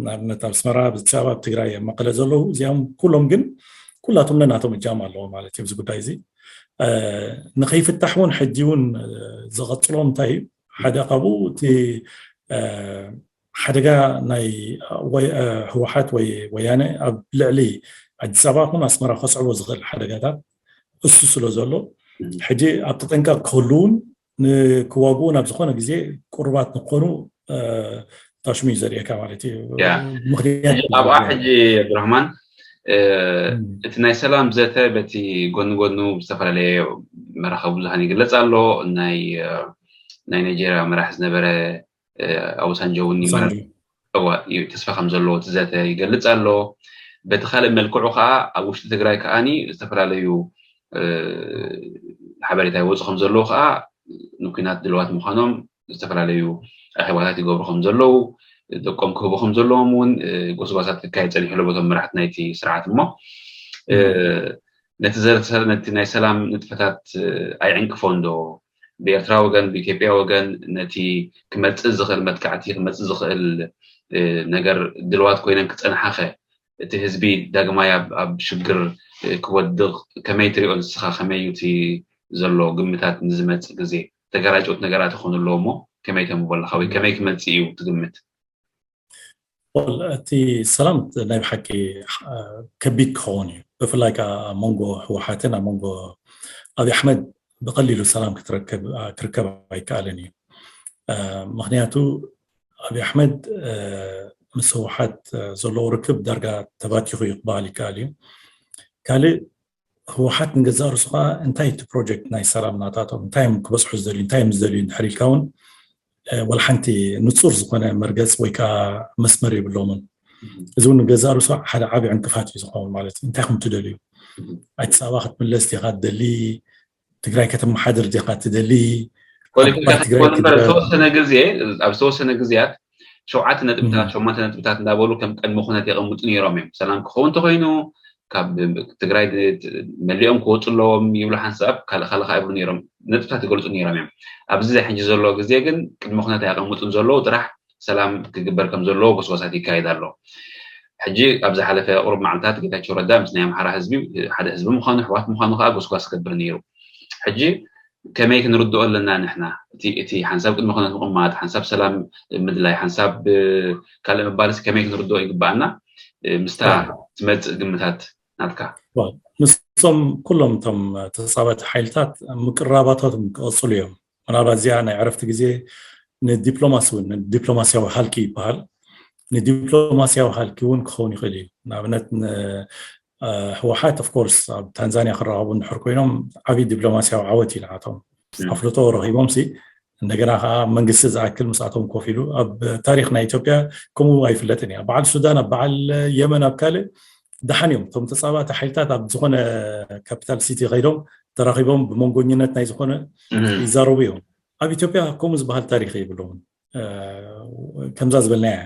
ንኣብነት ኣብ ኣስመራ፣ ኣብ ኣዲስ ኣበባ፣ ኣብ ትግራይ፣ ኣብ መቐለ ዘለዉ እዚኦም ኩሎም ግን ኩላቶም ነናቶም እጃም ኣለዎ ማለት እዩ። ኣብዚ ጉዳይ እዚ ንከይፍታሕ እውን ሕጂ እውን ዝቐፅሎ እንታይ እዩ? ሓደ ካብኡ እቲ ሓደጋ ናይ ህወሓት ወይ ወያነ ኣብ ልዕሊ ኣዲስ ኣበባ ኹን ኣስመራ ከስዕቦ ዝኽእል ሓደጋታት እሱ ስለ ዘሎ ሕጂ ኣብ ተጠንቀቕ ክህልውን ንክዋግኡ ናብ ዝኾነ ግዜ ቅሩባት ንክኾኑ ታሽሙ እዩ ዘርእየካ ማለት እዩ። ምክንያት ኣብኣ ሕጂ ኣብዱራህማን እቲ ናይ ሰላም ዘተ በቲ ጎኒ ጎኑ ዝተፈላለየ መራኸቢ ብዙሃን ይግለጽ ኣሎ። ናይ ናይ ናይጄርያ መራሕ ዝነበረ ኣውሳንጆ እውን ተስፋ ከም ዘለዎ እቲ ዘተ ይገልጽ ኣሎ። በቲ ካልእ መልክዑ ከዓ ኣብ ውሽጢ ትግራይ ከዓኒ ዝተፈላለዩ ሓበሬታ ይወፁ ከም ዘለዉ ከዓ ንኩናት ድልዋት ምዃኖም ዝተፈላለዩ ኣኼባታት ይገብሩ ከም ዘለዉ ደቆም ክህቡ ከም ዘለዎም እውን ጎስጓሳት ክካየድ ፀኒሑ ኣሎ በቶም መራሕቲ ናይቲ ስርዓት እሞ ነቲ ዘርሰር ነቲ ናይ ሰላም ንጥፈታት ኣይዕንቅፎን ዶ? ብኤርትራ ወገን ብኢትዮጵያ ወገን ነቲ ክመፅእ ዝኽእል መጥቃዕቲ ክመፅእ ዝኽእል ነገር ድልዋት ኮይነን ክፀንሓኸ እቲ ህዝቢ ዳግማይ ኣብ ሽግር ክወድቕ ከመይ ትሪኦ ንስኻ? ከመይ እዩ እቲ ዘሎ ግምታት ንዝመፅእ ግዜ ተገራጨውት ነገራት ይኾኑ ኣለዎ እሞ ከመይ ተንብቦ ኣለኻ ወይ ከመይ ክመፅእ እዩ ትግምት? እቲ ሰላም ናይ ብሓቂ ከቢድ ክኸውን እዩ። ብፍላይ ከዓ ኣብ መንጎ ህወሓትን ኣብ መንጎ ኣብይ ኣሕመድ ብቐሊሉ ሰላም ክትረከብ ክርከብ ኣይከኣልን እዩ። ምክንያቱ ኣብይ ኣሕመድ ምስ ህወሓት ዘለዎ ርክብ ዳርጋ ተባቲኹ እዩ ክበሃል ይከኣል እዩ። ካልእ ህወሓት ንገዛእ ርእሱ ከዓ እንታይ እቲ ፕሮጀክት ናይ ሰላም ናታቶም እንታይ እዮም ክበፅሑ ዝደልዩ እንታይ እዮም ዝደልዩ እንድሕር ኢልካ እውን ወላ ሓንቲ ንፁር ዝኾነ መርገፂ ወይ ከዓ መስመር የብሎምን። እዚ እውን ንገዛእ ርእሱ ሓደ ዓብዪ ዕንቅፋት እዩ ዝኸውን ማለት እዩ። እንታይ ኹም ትደልዩ? ኣዲስ ኣበባ ክትምለስ ዲኻ ትደሊ? ትግራይ ከተመሓድር ዲኻ ትደሊ? ፖለቲካ ትኮን እምበር ዝተወሰነ ግዜ ኣብ ዝተወሰነ ግዜያት ሸውዓተ ነጥብታት ሸሞንተ ነጥብታት እንዳበሉ ከም ቅድሚ ኩነት የቐምጡ ነይሮም እዮም። ሰላም ክኸውን እንተኮይኑ ካብ ትግራይ መሊኦም ክወፁ ኣለዎም ይብሉ ሓንሳብ ካልእ ካልእ ከዓ ይብሉ ነይሮም ነጥብታት ይገልፁ ነይሮም እዮም። ኣብዚ ሕጂ ዘሎ ግዜ ግን ቅድሚ ኩነት ኣየቐምጡን ዘለዉ ጥራሕ ሰላም ክግበር ከም ዘለዎ ጎስጓሳት ይካየድ ኣሎ። ሕጂ ኣብ ዝሓለፈ ቁሩብ መዓልታት ጌታቸው ረዳ ምስ ናይ ኣምሓራ ህዝቢ ሓደ ህዝቢ ምዃኑ ኣሕዋት ምዃኑ ከዓ ጎስጓስ ክገብር ነይሩ። ሕጂ ከመይ ክንርድኦ ኣለና ንሕና እቲ ሓንሳብ ቅድሚ ኩነት ምቕማጥ ሓንሳብ ሰላም ምድላይ ሓንሳብ ካልእ ምባልስ ከመይ ክንርድኦ ይግባኣና? ምስታ ትመፅእ ግምታት ናትካ። ምስቶም ኩሎም እቶም ተፃባቲ ሓይልታት ምቅራባታቶም ክቐፅሉ እዮም። ምናልባት እዚኣ ናይ ዕረፍቲ ግዜ ንዲፕሎማሲ እውን ንዲፕሎማሲያዊ ሃልኪ ይበሃል። ንዲፕሎማሲያዊ ሃልኪ እውን ክኸውን ይኽእል እዩ። ንኣብነት ህወሓት ኦፍኮርስ ኣብ ታንዛኒያ ክራኸቡ እንድሕር ኮይኖም ዓብዪ ዲፕሎማሲያዊ ዓወት እዩ ንዓቶም። ኣፍልጦ ረኺቦም ሲ እንደገና ከዓ መንግስቲ ዝኣክል ምስኣቶም ኮፍ ኢሉ ኣብ ታሪክ ናይ ኢትዮጵያ ከምኡ ኣይፍለጥን እዩ። ኣብ በዓል ሱዳን ኣብ በዓል የመን ኣብ ካልእ ደሓን እዮም። እቶም ተፃባእቲ ሓይልታት ኣብ ዝኾነ ካፒታል ሲቲ ከይዶም ተራኺቦም ብመንጎኝነት ናይ ዝኾነ ይዛረቡ እዮም። ኣብ ኢትዮጵያ ከምኡ ዝበሃል ታሪክ የብሎምን። ከምዛ ዝበልናያ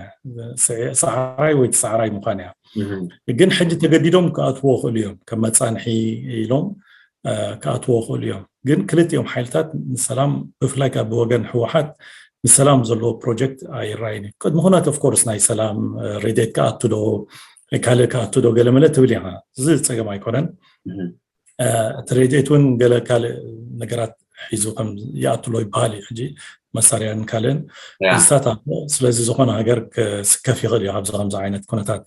ሰዓራይ ወይ ሰዓራይ ምዃን እያ። ግን ሕጂ ተገዲዶም ክኣትዎ ክእሉ እዮም ከም መፃንሒ ኢሎም ክኣትዎ ክእሉ እዮም። ግን ክልቲኦም ሓይልታት ንሰላም ብፍላይ ካብ ብወገን ህወሓት ንሰላም ዘለዎ ፕሮጀክት ኣይረኣይን እዩ። ቅድሚ ኩነት ኦፍኮርስ ናይ ሰላም ረድኤት ክኣቱ ዶ ካልእ ክኣቱ ዶ ገለመለ ትብል ኢኻ። እዚ ፀገም ኣይኮነን። እቲ ረድኤት እውን ገለ ካልእ ነገራት ሒዙ ከም ይኣትሎ ይበሃል እዩ። ሕጂ መሳርያን ካልእን ሕዝታት ኣሎ። ስለዚ ዝኾነ ሃገር ክስከፍ ይኽእል እዩ ኣብዚ ከምዚ ዓይነት ኩነታት።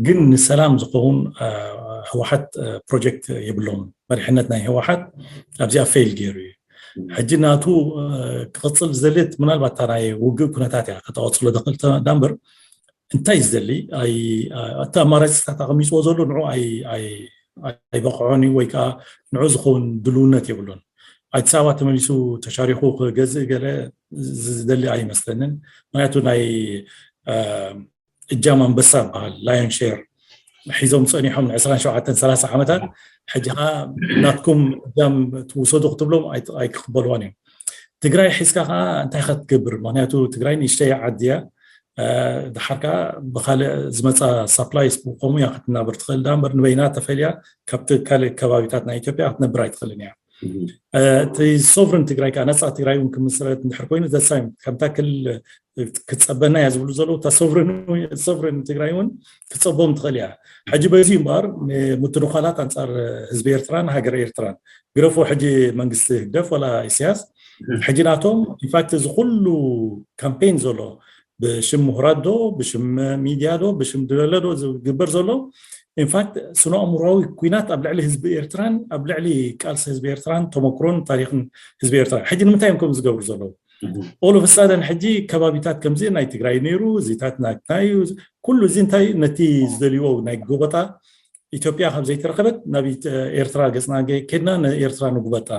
ግን ንሰላም ዝኸውን ህወሓት ፕሮጀክት የብሎም። መሪሕነት ናይ ህወሓት ኣብዚኣ ፌል ገይሩ እዩ። ሕጂ ናቱ ክቕፅል ዝደልየት ምናልባት እታ ናይ ውግእ ኩነታት እያ ከተቐፅሎ ደኽእል እምበር እንታይ ዝደሊ እቲ ኣማራፂታት ኣቐሚፅዎ ዘሎ ንዑ ኣይበቕዖን እዩ ወይ ከዓ ንዑ ዝኸውን ድልውነት የብሉን። ኣዲስ ኣበባ ተመሊሱ ተሻሪኹ ክገዝእ ገለ ዝደሊ ኣይመስለንን። ምክንያቱ ናይ እጃም ኣንበሳ በሃል ላዮን ሼር ሒዞም ፀኒሖም ን27 ዓመታት ሕጂ ከዓ ናትኩም እጃም ትውሰዱ ክትብሎም ኣይክቕበልዋን እዮም። ትግራይ ሒዝካ ከዓ እንታይ ክትገብር? ምክንያቱ ትግራይ ንእሽተይ ዓዲ እያ። ድሓር ከዓ ብካልእ ዝመፃ ሳፕላይስ ብከምኡ እያ ክትናበር ትኽእል ዳ እምበር ንበይና ተፈልያ ካብቲ ካልእ ከባቢታት ናይ ኢትዮጵያ ክትነብር ኣይትኽእልን እያ። እቲ ሶቨርን ትግራይ ከዓ ነፃ ትግራይ እውን ክምስረት እንድሕር ኮይኑ ዘሳይ ከምታ ክልል ክትፀበና እያ ዝብሉ ዘለዉ እታ ሶቨርን ትግራይ እውን ክትፀቦም ትኽእል እያ። ሕጂ በዚ እምበኣር ምትንኳላት ኣንፃር ህዝቢ ኤርትራን ሃገር ኤርትራን ግረፎ ሕጂ መንግስቲ ህግደፍ ወላ ኢሳያስ ሕጂ ናቶም ኢንፋክት እዚ ኩሉ ካምፔን ዘሎ ብሽም ምሁራት ዶ ብሽም ሚድያ ዶ ብሽም ድለለ ዶ ዝግበር ዘሎ ኢንፋክት ስነ ኣእምሮዊ ኩናት ኣብ ልዕሊ ህዝቢ ኤርትራን ኣብ ልዕሊ ቃልሲ ህዝቢ ኤርትራን ተመክሮን ታሪክን ህዝቢ ኤርትራ ሕጂ ንምንታይ እዮም ከም ዝገብሩ ዘለዉ ኦሎ ፍሳደን ሕጂ ከባቢታት ከምዚ ናይ ትግራይ ነይሩ እዚታት ናትና እዩ ኩሉ እዚ እንታይ ነቲ ዝደልይዎ ናይ ጎበጣ ኢትዮጵያ ካብ ዘይተረከበት ናብ ኤርትራ ገፅና ከድና ንኤርትራ ንጉበጣ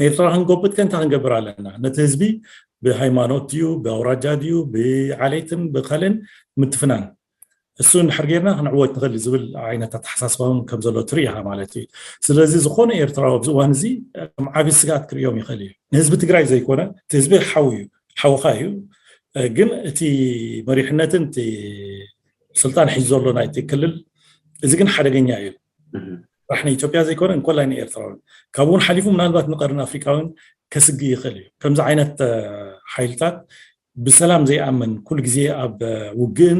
ኤርትራ ክንጎብጥ ከ እንታይ ክንገብር ኣለና ነቲ ህዝቢ ብሃይማኖት ድዩ ብኣውራጃ ድዩ ብዓሌትን ብካልን ምትፍናን እሱ እንድሕር ጌርና ክንዕወት ንኽእል ዝብል ዓይነት ኣተሓሳስባ እውን ከም ዘሎ ትርኢ ኢኻ ማለት እዩ። ስለዚ ዝኾነ ኤርትራዊ ኣብዚ እዋን እዚ ከም ዓብዪ ስግኣት ክርእዮም ይኽእል እዩ። ንህዝቢ ትግራይ ዘይኮነ እቲ ህዝቢ ሓው እዩ፣ ሓውኻ እዩ። ግን እቲ መሪሕነትን እቲ ስልጣን ሒዙ ዘሎ ናይቲ ክልል እዚ ግን ሓደገኛ እዩ። ጥራሕ ንኢትዮጵያ ዘይኮነ እንኮላይ ንኤርትራውን ካብኡ ሓሊፉ ምናልባት ንቀርን ኣፍሪቃውን ከስግእ ይኽእል እዩ። ከምዚ ዓይነት ሓይልታት ብሰላም ዘይኣምን ኩሉ ግዜ ኣብ ውግእን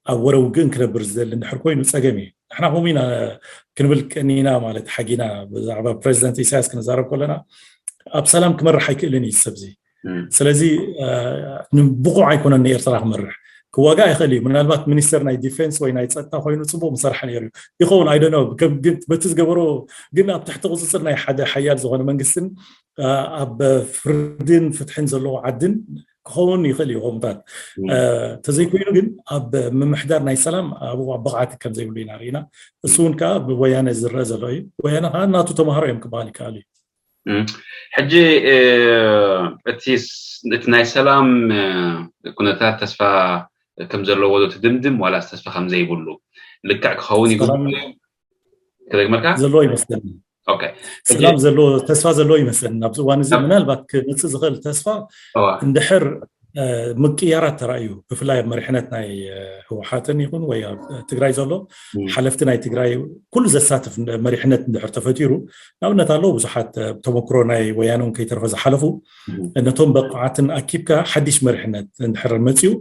ኣብ ወረ ውግእን ክነብር ዝደሊ እንድሕር ኮይኑ ፀገም እዩ። ንሕና ከምኡ ኢና ክንብል ቀኒና ማለት ሓጊና ብዛዕባ ፕሬዚደንት ኢሳያስ ክንዛረብ ከለና ኣብ ሰላም ክመርሕ ኣይክእልን እዩ ሰብዚ። ስለዚ ብቑዕ ኣይኮነን ንኤርትራ ክመርሕ ክዋጋ ይኽእል እዩ። ምናልባት ሚኒስተር ናይ ዲፌንስ ወይ ናይ ፀጥታ ኮይኑ ፅቡቅ ምሰርሐ ነይሩ ይኸውን ኣይደነ በቲ ዝገበሮ ግን ኣብ ትሕቲ ቁፅፅር ናይ ሓደ ሓያል ዝኾነ መንግስትን ኣብ ፍርድን ፍትሕን ዘለዎ ዓድን ክኸውን ይኽእል እዩ ከምታት ተዘይኮይኑ ግን ኣብ ምምሕዳር ናይ ሰላም ኣብ ብቕዓት ከም ዘይብሉ ኢና ርኢና። እሱ እውን ከዓ ብወያነ ዝረአ ዘሎ እዩ። ወያነ ከዓ ናቱ ተምሃሮ እዮም ክበሃል ይከኣል እዩ። ሕጂ እቲ ናይ ሰላም ኩነታት ተስፋ ከም ዘለዎ ዶ ትድምድም ዋላስ ተስፋ ከም ዘይብሉ ልክዕ ክኸውን ይግብኦ ክደግመልካ ዘለዎ ይመስለኒ። ሰላም ዘለዎ ተስፋ ዘለዎ ይመስለኒ ኣብዚ እዋን እዚ ምናልባት ክመፅእ ዝኽእል ተስፋ እንድሕር ምቅያራት ተራእዩ ብፍላይ ኣብ መሪሕነት ናይ ህወሓትን ይኹን ወይ ኣብ ትግራይ ዘሎ ሓለፍቲ ናይ ትግራይ ኩሉ ዘሳትፍ መሪሕነት እንድሕር ተፈጢሩ ንኣብነት ኣለዉ ብዙሓት ተመክሮ ናይ ወያነ እውን ከይተርፈ ዝሓለፉ ነቶም በቕዓትን ኣኪብካ ሓድሽ መሪሕነት እንድሕር መፅዩ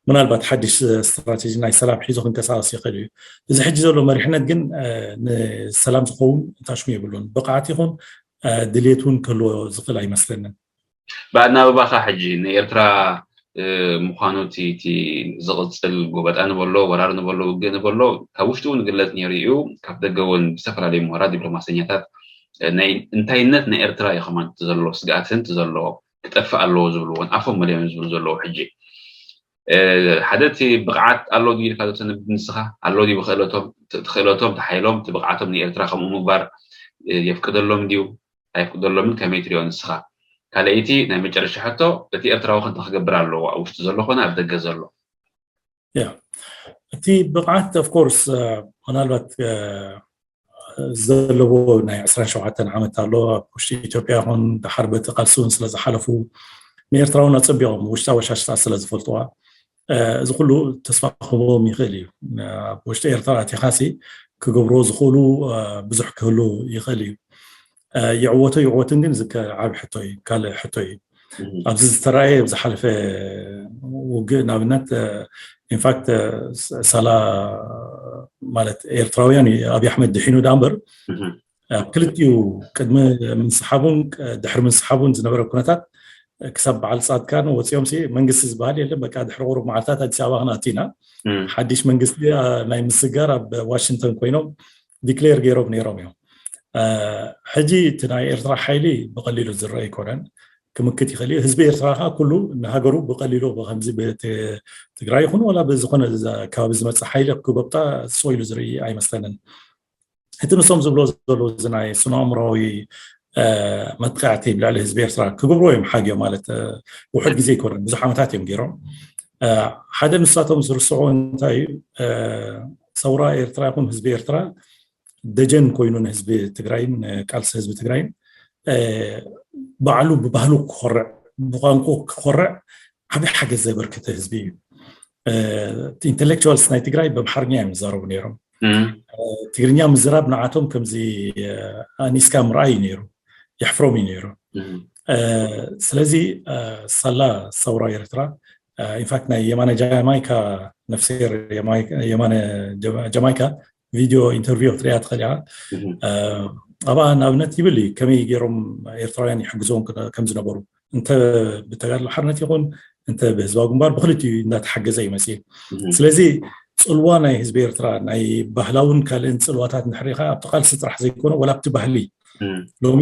ምናልባት ሓድሽ ስትራቴጂ ናይ ሰላም ሒዙ ክንቀሳቀስ ይኽእል እዩ። እዚ ሕጂ ዘሎ መሪሕነት ግን ንሰላም ዝኸውን ታሽሙ የብሉን። ብቕዓት ይኹን ድሌት እውን ክህልዎ ዝኽእል ኣይመስለንን። ብኣናብባኻ ሕጂ ንኤርትራ ምዃኑ እቲ ዝቕፅል ጎበጣ ንበሎ ወራር ንበሎ ውግእ ንበሎ ካብ ውሽጢ እውን ግለፅ ነይሩ እዩ። ካብ ደገ እውን ብዝተፈላለዩ ምሁራት ዲፕሎማሰኛታት ናይ እንታይነት ናይ ኤርትራ እዩ ከማን ዘሎ ስግኣትን ዘሎ ክጠፍእ ኣለዎ ዝብልዎን ኣፎም መሊኦም ዝብሉ ዘለዉ ሕጂ ሓደ እቲ ብቕዓት ኣሎ ድዩ ኢልካ ዶ ተንብብ ንስኻ ኣሎ ድዩ ብክእለቶም እቲ ክእለቶም እቲ ሓይሎም እቲ ብቕዓቶም ንኤርትራ ከምኡ ምግባር የፍቅደሎም ድዩ ኣይፍቅደሎምን ከመይ ትሪኦ ንስኻ ካልኣይቲ ናይ መጨረሻ ሕቶ እቲ ኤርትራዊ ከ እንታይ ክገብር ኣለዎ ኣብ ውሽጢ ዘሎ ኮነ ኣብ ደገ ዘሎ እቲ ብቕዓት of course ምናልባት ዘለዎ ናይ ዕስራን ሸውዓተን ዓመት ኣሎ ኣብ ውሽጢ ኢትዮጵያ ይኹን ድሓር በቲ ቃልሲ እውን ስለ ዝሓለፉ ንኤርትራ እውን ኣፀቢቖም ውሽጣዊ ሻሽታ ስለ ዝፈልጥዋ እዚ ኩሉ ተስፋ ክህቦም ይኽእል እዩ። ኣብ ውሽጢ ኤርትራ ኣቲኻሲ ክገብርዎ ዝኽእሉ ብዙሕ ክህሉ ይኽእል እዩ። ይዕወቶ ይዕወትን ግን ዝከ ዓብ ሕቶ እዩ ካልእ ሕቶ እዩ። ኣብዚ ዝተረኣየ ኣብ ዝሓለፈ ውግእ ንኣብነት ኢንፋክት ሳላ ማለት ኤርትራውያን እዩ ኣብይ ኣሕመድ ድሒኑ ዳ እምበር ኣብ ክልቲኡ ቅድሚ ምንስሓቡን ድሕሪ ምንስሓቡን ዝነበረ ኩነታት ክሳብ በዓል ፃድቃን ወፂኦም ሲ መንግስቲ ዝበሃል የለን። በቃ ድሕሪ ቁሩብ መዓልታት ኣዲስ ኣበባ ክንኣቱ ኢና። ሓድሽ መንግስቲ ናይ ምስጋር ኣብ ዋሽንግተን ኮይኖም ዲክሌር ገይሮም ነይሮም እዮም። ሕጂ እቲ ናይ ኤርትራ ሓይሊ ብቐሊሉ ዝረአ ኣይኮነን። ክምክት ይኽእል እዩ። ህዝቢ ኤርትራ ከዓ ኩሉ ንሃገሩ ብቐሊሉ ከምዚ ትግራይ ይኹን ዋላ ብዝኾነ ከባቢ ዝመፅእ ሓይሊ ክጎብጣ ስቕ ኢሉ ዝርኢ ኣይመስለንን። እቲ ንሶም ዝብሎ ዘለዉ እዚ ናይ ስነ ኣእምሮዊ መጥቃዕቲ ብልዕሊ ህዝቢ ኤርትራ ክገብርዎ እዮም ሓግዮ ማለት ውሑድ ግዜ ኣይኮነን፣ ብዙሕ ዓመታት እዮም ገይሮም። ሓደ ንሳቶም ዝርስዑ እንታይ እዩ፣ ሰውራ ኤርትራ ይኹን ህዝቢ ኤርትራ ደጀን ኮይኑ ንህዝቢ ትግራይን ቃልሲ ህዝቢ ትግራይን ባዕሉ ብባህሉ ክኮርዕ ብቋንቋ ክኮርዕ ዓብዪ ሓገዝ ዘበርክተ ህዝቢ እዩ። ኢንቴሌክቹዋልስ ናይ ትግራይ በምሓርኛ እዮም ዝዛረቡ ነይሮም። ትግርኛ ምዝራብ ንዓቶም ከምዚ ኣኒስካ ምርኣይ እዩ ነይሩ፣ የሕፍሮም እዩ ነይሩ። ስለዚ ሳላ ሰውራ ኤርትራ ኢንፋክት ናይ የማነ ጃማይካ ነፍሴር የማነ ጀማይካ ቪድዮ ኢንተርቪው ክትሪኣ ትኽእል ኢኻ። ኣብኣ ንኣብነት ይብል እዩ ከመይ ገይሮም ኤርትራውያን ይሕግዞም ከም ዝነበሩ፣ እንተ ብተጋድሎ ሓርነት ይኹን እንተ ብህዝባዊ ግንባር ብክልቲኡ እንዳተሓገዘ እዩ መፅኡ። ስለዚ ፅልዋ ናይ ህዝቢ ኤርትራ ናይ ባህላውን ካልእን ፅልዋታት እንድሕር ሪኢኻ ኣብቲ ቃልሲ ጥራሕ ዘይኮነ ዋላ ኣብቲ ባህሊ ሎሚ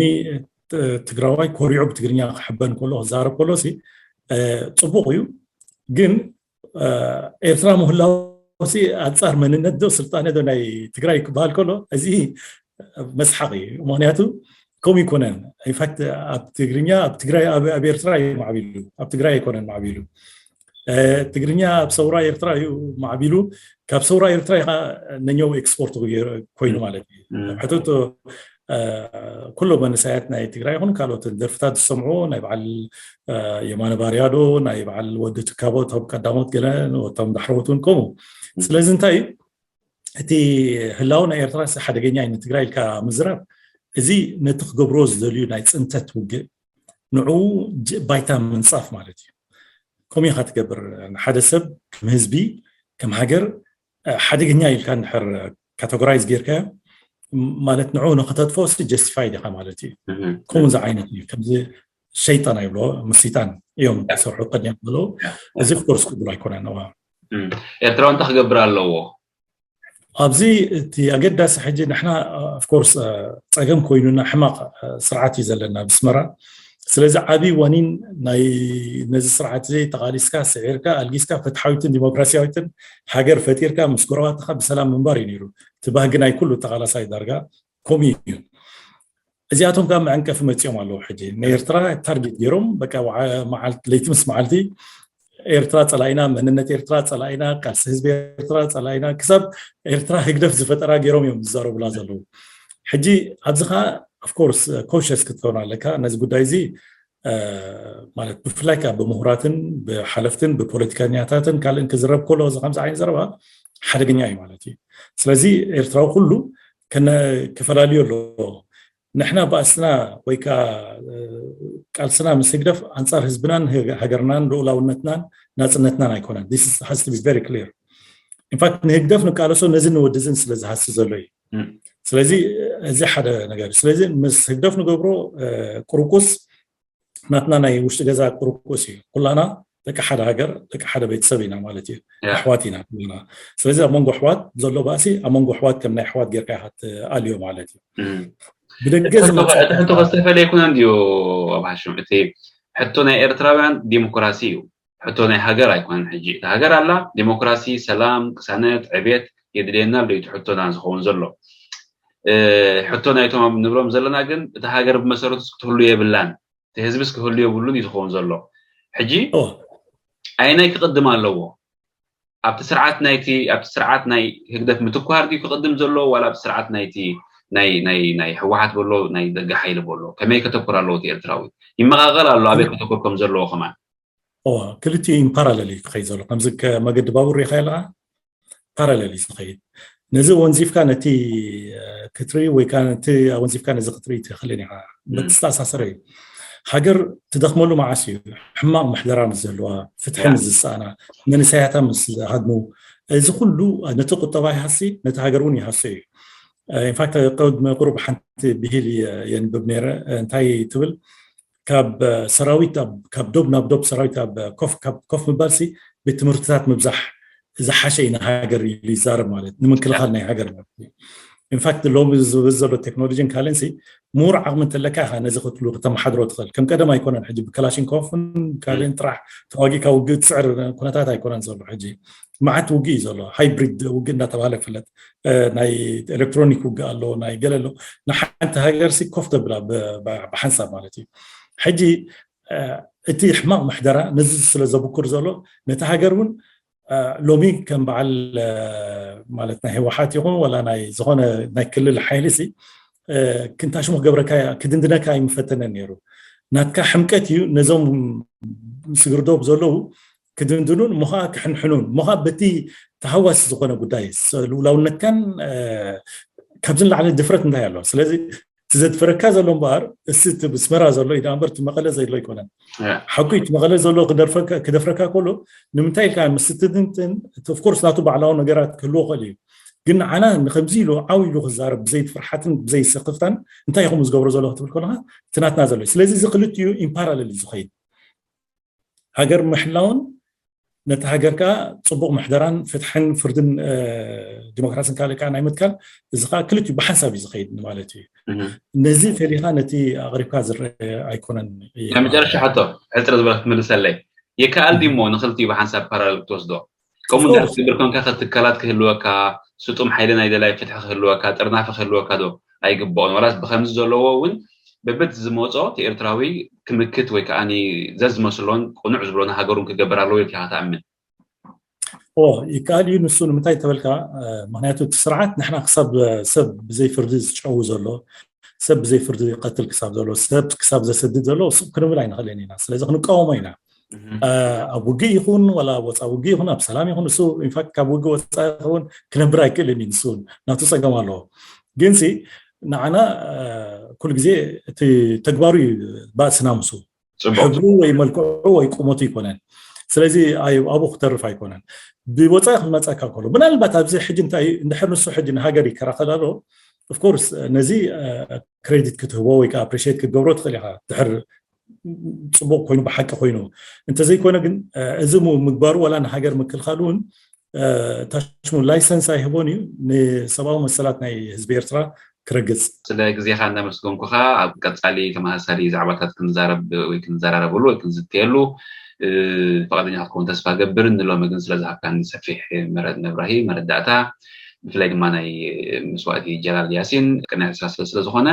ትግራዋይ ኮሪዑ ብትግርኛ ክሕበን ከሎ ክዛረብ ከሎ ሲ ፅቡቅ እዩ። ግን ኤርትራ ምህላው ሲ ኣንፃር መንነት ዶ ስልጣነ ዶ ናይ ትግራይ ክበሃል ከሎ እዚ መስሓቅ እዩ። ምክንያቱ ከምኡ ይኮነን። ኢንፋክት ኣብ ትግርኛ ኣብ ትግራይ ኣብ ኤርትራ እዩ ማዕቢሉ፣ ኣብ ትግራይ ኣይኮነን ማዕቢሉ። ትግርኛ ኣብ ሰውራ ኤርትራ እዩ ማዕቢሉ። ካብ ሰውራ ኤርትራ ኢኻ ነኛው ኤክስፖርት ኮይኑ ማለት እዩ። ሕቶቶ ኩሎ መንእሰያት ናይ ትግራይ ይኹን ካልኦት ደርፍታት ዝሰምዑ ናይ በዓል የማነ ባርያዶ ናይ በዓል ወዲ ትካቦ እቶም ቀዳሞት ገለ እቶም ዳሕረዎት እውን ከምኡ። ስለዚ እንታይ እቲ ህላው ናይ ኤርትራ ሓደገኛ እዩ ንትግራይ ኢልካ ምዝራብ፣ እዚ ነቲ ክገብሮ ዝደልዩ ናይ ፅንተት ውግእ ንዕኡ ባይታ ምንፃፍ ማለት እዩ። ከምኡ ኢኻ ትገብር። ሓደ ሰብ ከም ህዝቢ ከም ሃገር ሓደገኛ ኢልካ እንድሕር ካተጎራይዝ ጌርካዮ ማለት ንዕኡ ንክተጥፍኦ ጀስቲፋይድ ኢኻ ማለት እዩ። ከምኡ ዝዓይነት እዩ። ከምዚ ሸይጣን ኣይብሎ ምስይጣን እዮም ዝሰርሑ ቀዲም ብሎ። እዚ ኦፍኮርስ ቅቡል ኣይኮነን። ኤርትራዊ እንታይ ክገብር ኣለዎ? ኣብዚ እቲ ኣገዳሲ ሕጂ ንሕና ኦፍኮርስ ፀገም ኮይኑና ሕማቕ ስርዓት እዩ ዘለና ብስመራ። ስለዚ ዓብዪ ዋኒን ናይ ነዚ ስርዓት እዚ ተቓሊስካ ስዒርካ ኣልጊስካ ፍትሓዊትን ዲሞክራሲያዊትን ሃገር ፈጢርካ ምስ ጎረባትኻ ብሰላም ምንባር እዩ ነይሩ። እቲ ባህጊ ናይ ኩሉ ተቓላሳይ ዳርጋ ከምኡ እዩ። እዚኣቶም ካብ መዐንቀፊ መፂኦም ኣለዉ። ሕጂ ንኤርትራ ታርጌት ገይሮም በቃ ለይቲ ምስ መዓልቲ ኤርትራ ፀላኢና፣ መንነት ኤርትራ ፀላኢና፣ ቃልሲ ህዝቢ ኤርትራ ፀላኢና፣ ክሳብ ኤርትራ ህግደፍ ዝፈጠራ ገይሮም እዮም ዝዛረቡላ ዘለዉ። ሕጂ ኣብዚ ከዓ ኦፍኮርስ ኮንሽስ ክትከውን ኣለካ ነዚ ጉዳይ እዚ ማለት ብፍላይ ከዓ ብምሁራትን ብሓለፍትን ብፖለቲከኛታትን ካልእን ክዝረብ ከሎ እዚ ከምዚ ዓይነት ዘረባ ሓደገኛ እዩ ማለት እዩ። ስለዚ ኤርትራዊ ኩሉ ክፈላልዮ ኣለዎ። ንሕና ባእስና ወይ ከዓ ቃልስና ምስ ህግደፍ ኣንፃር ህዝብናን ሃገርናን ልኡላውነትናን ናፅነትናን ኣይኮነን። This has to be very clear. ኢንፋክት ንህግደፍ ንቃለሶ ነዚ ንወድዝን ስለ ዝሃሲ ዘሎ እዩ። ስለዚ እዚ ሓደ ነገር። ስለዚ ምስ ህግደፍ ንገብሮ ቁርቁስ ናትና ናይ ውሽጢ ገዛ ቁርቁስ እዩ። ኩላና ደቂ ሓደ ሃገር ደቂ ሓደ ቤተሰብ ኢና ማለት እዩ። ኣሕዋት ኢና ኩላና። ስለዚ ኣብ መንጎ ኣሕዋት ዘሎ ባእሲ ኣብ መንጎ ኣሕዋት ከም ናይ ኣሕዋት ጌርካ ኢኻ ትኣልዮ ማለት እዩ። ብደገ እቲ ሕቶ ከዝተፈለ ይኩነ እንድዩ ኣብ ሃሽም እቲ ሕቶ ናይ ኤርትራውያን ዲሞክራሲ እዩ። ሕቶ ናይ ሃገር ኣይኮነን። ሕጂ እቲ ሃገር ኣላ ዲሞክራሲ፣ ሰላም፣ ቅሳነት፣ ዕቤት የድልየና ኣሎ እቲ ሕቶና ዝኸውን ዘሎ። ሕቶ ናይቶም ኣብ ንብሎም ዘለና ግን እቲ ሃገር ብመሰረቱ ክትህሉ የብላን፣ እቲ ህዝብስ ክህሉ የብሉን እዩ ዝኸውን ዘሎ። ሕጂ ኣይናይ ክቕድም ኣለዎ ኣብቲ ስርዓት ናይቲ ኣብቲ ስርዓት ናይ ህግደፍ ምትኳር ድዩ ክቕድም ዘለዎ ዋላ ኣብቲ ስርዓት ናይቲ ናይ ናይ ናይ ህወሓት በሎ ናይ ደገ ሓይሊ በሎ ከመይ ከተኩር ኣለዎ? እቲ ኤርትራዊ ይመቓቐል ኣሎ ኣበይ ከተኩር ከም ዘለዎ ከማን። ክልቲኡ ኢን ፓራለል እዩ ክኸይድ ዘሎ። ከምዚ መገዲ ባቡር ሪኢኻ ኣለኻ ፓራለል እዩ ዝኸይድ። ነዚ ወንዚፍካ ነቲ ክትርኢ ወይ ከዓ ነቲ ኣወንዚፍካ ነዚ ክትርኢ ትኽእልን ኢኻ። በቲ ዝተኣሳሰረ እዩ። ሃገር ትደኽመሉ መዓስ እዩ? ሕማቕ ምሕደራ ምስ ዝህልዋ፣ ፍትሒ ምስ ዝሰኣና፣ መንእሰያታ ምስ ዝሃድሙ፣ እዚ ኩሉ ነቲ ቁጠባ ይሃሲ ነቲ ሃገር እውን ይሃሶ እዩ። ኢንፋክት ቅድሚ ቁሩብ ሓንቲ ብሂል የንብብ ነይረ። እንታይ ትብል? ካብ ሰራዊት ካብ ዶብ ናብ ዶብ ሰራዊት ኣብ ኮፍ ምባልሲ ቤት ትምህርትታት ምብዛሕ ዝሓሸ እዩ ንሃገር ኢሉ ይዛረብ ማለት ንምክልኻል ናይ ሃገር ማለት እዩ። ኢንፋክት ሎሚ ዝብል ዘሎ ቴክኖሎጂን ካልእንሲ ምሁር ዓቕሚ እንተለካ ኢኻ ነዚ ክትሉ ክተመሓድሮ ትኽእል። ከም ቀደም ኣይኮነን። ሕጂ ብከላሽንኮፍን ካልእን ጥራሕ ተዋጊእካ ውግእ ትስዕር ኩነታት ኣይኮነን ዘሎ። ሕጂ መዓት ውግእ እዩ ዘሎ። ሃይብሪድ ውግእ እናተባሃለ ይፍለጥ። ናይ ኤሌክትሮኒክ ውግእ ኣሎ፣ ናይ ገለ ኣሎ። ንሓንቲ ሃገርሲ ኮፍ ተብላ ብሓንሳብ ማለት እዩ። ሕጂ እቲ ሕማቕ ምሕደራ ነዚ ስለ ዘብኩር ዘሎ ነቲ ሃገር እውን ሎሚ ከም በዓል ማለት ናይ ህወሓት ይኹን ወላ ናይ ዝኾነ ናይ ክልል ሓይሊ ሲ ክንታሽሙ ክገብረካ ክድንድነካ ኣይምፈተነን ነይሩ። ናትካ ሕምቀት እዩ ነዞም ስግርዶብ ዘለዉ ክድንድኑን እሞ ከዓ ክሕንሕኑን እሞ ከዓ በቲ ተሃዋሲ ዝኾነ ጉዳይ ልኡላውነትካን ካብዚ ንላዕሊ ድፍረት እንታይ ኣሎ? ስለዚ እቲ ዘድፈረካ ዘሎ እምበኣር እሲ እቲ ብስመራ ዘሎ ኢዳ እምበር እቲ መቐለ ዘሎ ኣይኮነን። ሓቁ እቲ መቐለ ዘሎ ክደፍረካ ከሎ ንምንታይ ኢልካ ምስ ትትንትን ኦፍኮርስ ናቱ ባዕላዊ ነገራት ክህልዎ ክእል እዩ። ግን ንዓና ንከምዚ ኢሉ ዓው ኢሉ ክዛረብ ብዘይ ፍርሓትን ብዘይ ስክፍታን እንታይ ኢኹም ዝገብሮ ዘሎ ክትብል ከለካ እቲ ናትና ዘሎ እዩ። ስለዚ እዚ ክልቲኡ ኢምፓራለል እዩ ዝኸይድ። ሃገር ምሕላውን ነቲ ሃገር ከዓ ፅቡቅ ምሕደራን ፍትሕን ፍርድን ዲሞክራሲን ካልእ ከዓ ናይ ምትካል እዚ ከዓ ክልቲኡ ብሓንሳብ እዩ ዝኸይድ ማለት እዩ። ነዚ ፈሊኻ ነቲ ኣቕሪብካ ዝረአ ኣይኮነን። ናይ መጨረሻ ሕቶ ሕፅር ዝበለ ክትምልሰለይ ይከኣል ድሞ ንክልቲኡ ብሓንሳብ ፓራለል ክትወስዶ? ከምኡ እንድሕር ትገብር ኮንካ ከትካላት ክህልወካ፣ ስጡም ሓይሊ ናይ ደላይ ፍትሒ ክህልወካ፣ ጥርናፈ ክህልወካ ዶ ኣይግብኦን? ዋላስ ብከምዚ ዘለዎ እውን በበት ዝመፆ እቲ ኤርትራዊ ክምክት ወይ ከዓ ዘዝመስሎን ቅኑዕ ዝብሎን ሃገሩን ክገብር ኣለዎ ኢልካ ትኣምን? ይከኣል እዩ። ንሱ ንምንታይ ተበልካ? ምክንያቱ እቲ ስርዓት ንሕና ክሳብ ሰብ ብዘይ ፍርዲ ዝጨው ዘሎ፣ ሰብ ብዘይ ፍርዲ ይቀትል ክሳብ ዘሎ፣ ሰብ ክሳብ ዘሰድድ ዘሎ ስቕ ክንብል ኣይንኽእልን ኢና። ስለዚ ክንቃወሞ ኢና። ኣብ ውግእ ይኹን ወላ ወፃ ውግእ ይኹን ኣብ ሰላም ይኹን እሱ ኢንፋክት ካብ ውግእ ወፃ ይኸውን ክነብር ኣይክእልን እዩ። ንሱ ናቱ ፀገም ኣለዎ። ግንሲ ንዓና ኩሉ ግዜ እቲ ተግባሩ እዩ ባእስና ምስ ሕብሩ ወይ መልክዑ ወይ ቁመቱ ኣይኮነን። ስለዚ ኣብኡ ክተርፍ ኣይኮነን። ብወፃኢ ክመፀካ ከሎ ምናልባት ኣብዚ ሕጂ እንታይ እንድሕር ንሱ ሕጂ ንሃገር ይከራኸል ኣሎ ኦፍኮርስ ነዚ ክሬዲት ክትህቦ ወይ ከዓ ኣፕሪሽት ክትገብሮ ትኽእል ኢኻ ድሕር ፅቡቅ ኮይኑ ብሓቂ ኮይኑ። እንተዘይኮነ ግን እዚ ምግባሩ ዋላ ንሃገር ምክልኻል እውን ታሽሙ ላይሰንስ ኣይህቦን እዩ። ንሰብኣዊ መሰላት ናይ ህዝቢ ኤርትራ ክረግፅ። ስለ ግዜኻ እናመስገንኩኻ ኣብ ቀፃሊ ተመሳሳሊ ዛዕባታት ክንዛረብ ወይ ክንዘራረበሉ ወይ ክንዝተየሉ ፈቃደኛ ክትከውን ተስፋ ገብር። ንሎሚ ግን ስለዝሃብካኒ ሰፊሕ መረድ መብራሂ መረዳእታ ብፍላይ ድማ ናይ መስዋእቲ ጀላል ያሲን ቅንዕ ስለ ዝኾነ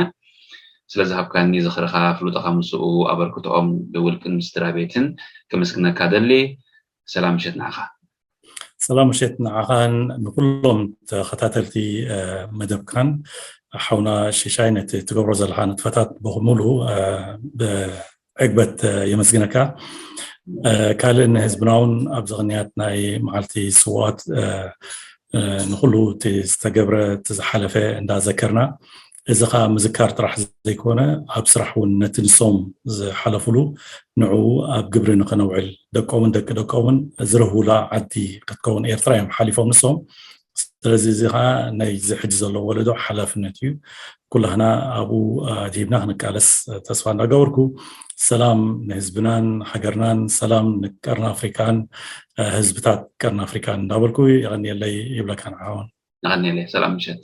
ስለዝሃብካኒ ዝኽርኻ ፍሉጠኻ ምስኡ ኣበርክትኦም ብውልቅን ስድራ ቤትን ከመስግነካ ደሊ። ሰላም ምሸት ንዓኻ። ሰላም ምሸት ንዓኻን ንኩሎም ተኸታተልቲ መደብካን። ሓውና ሽሻይ ነቲ ትገብሮ ዘለካ ንጥፈታት ብሙሉ ብዕግበት የመስግነካ። ካልእ ንህዝብና እውን ኣብዚ ቅንያት ናይ መዓልቲ ስውኣት ንኩሉ እቲ ዝተገብረ እቲ ዝሓለፈ እንዳዘከርና እዚ ከዓ ምዝካር ጥራሕ ዘይኮነ ኣብ ስራሕ እውን ነቲ ንሶም ዝሓለፉሉ ንዕኡ ኣብ ግብሪ ንክነውዕል ደቆምን ደቂ ደቆምን ዝረህውላ ዓዲ ክትከውን ኤርትራ እዮም ሓሊፎም ንሶም። ስለዚ እዚ ከዓ ናይ እዚ ሕጂ ዘሎ ወለዶ ሓላፍነት እዩ። ኩላህና ኣብኡ ኣድሂብና ክንቃለስ ተስፋ እንዳገበርኩ ሰላም ንህዝብናን ሃገርናን ሰላም ንቀርኒ ኣፍሪካን ህዝብታት ቀርኒ ኣፍሪካን እንዳበልኩ የቐንየለይ ይብለካ ንዓውን። የቐንየለይ። ሰላም ምሸት።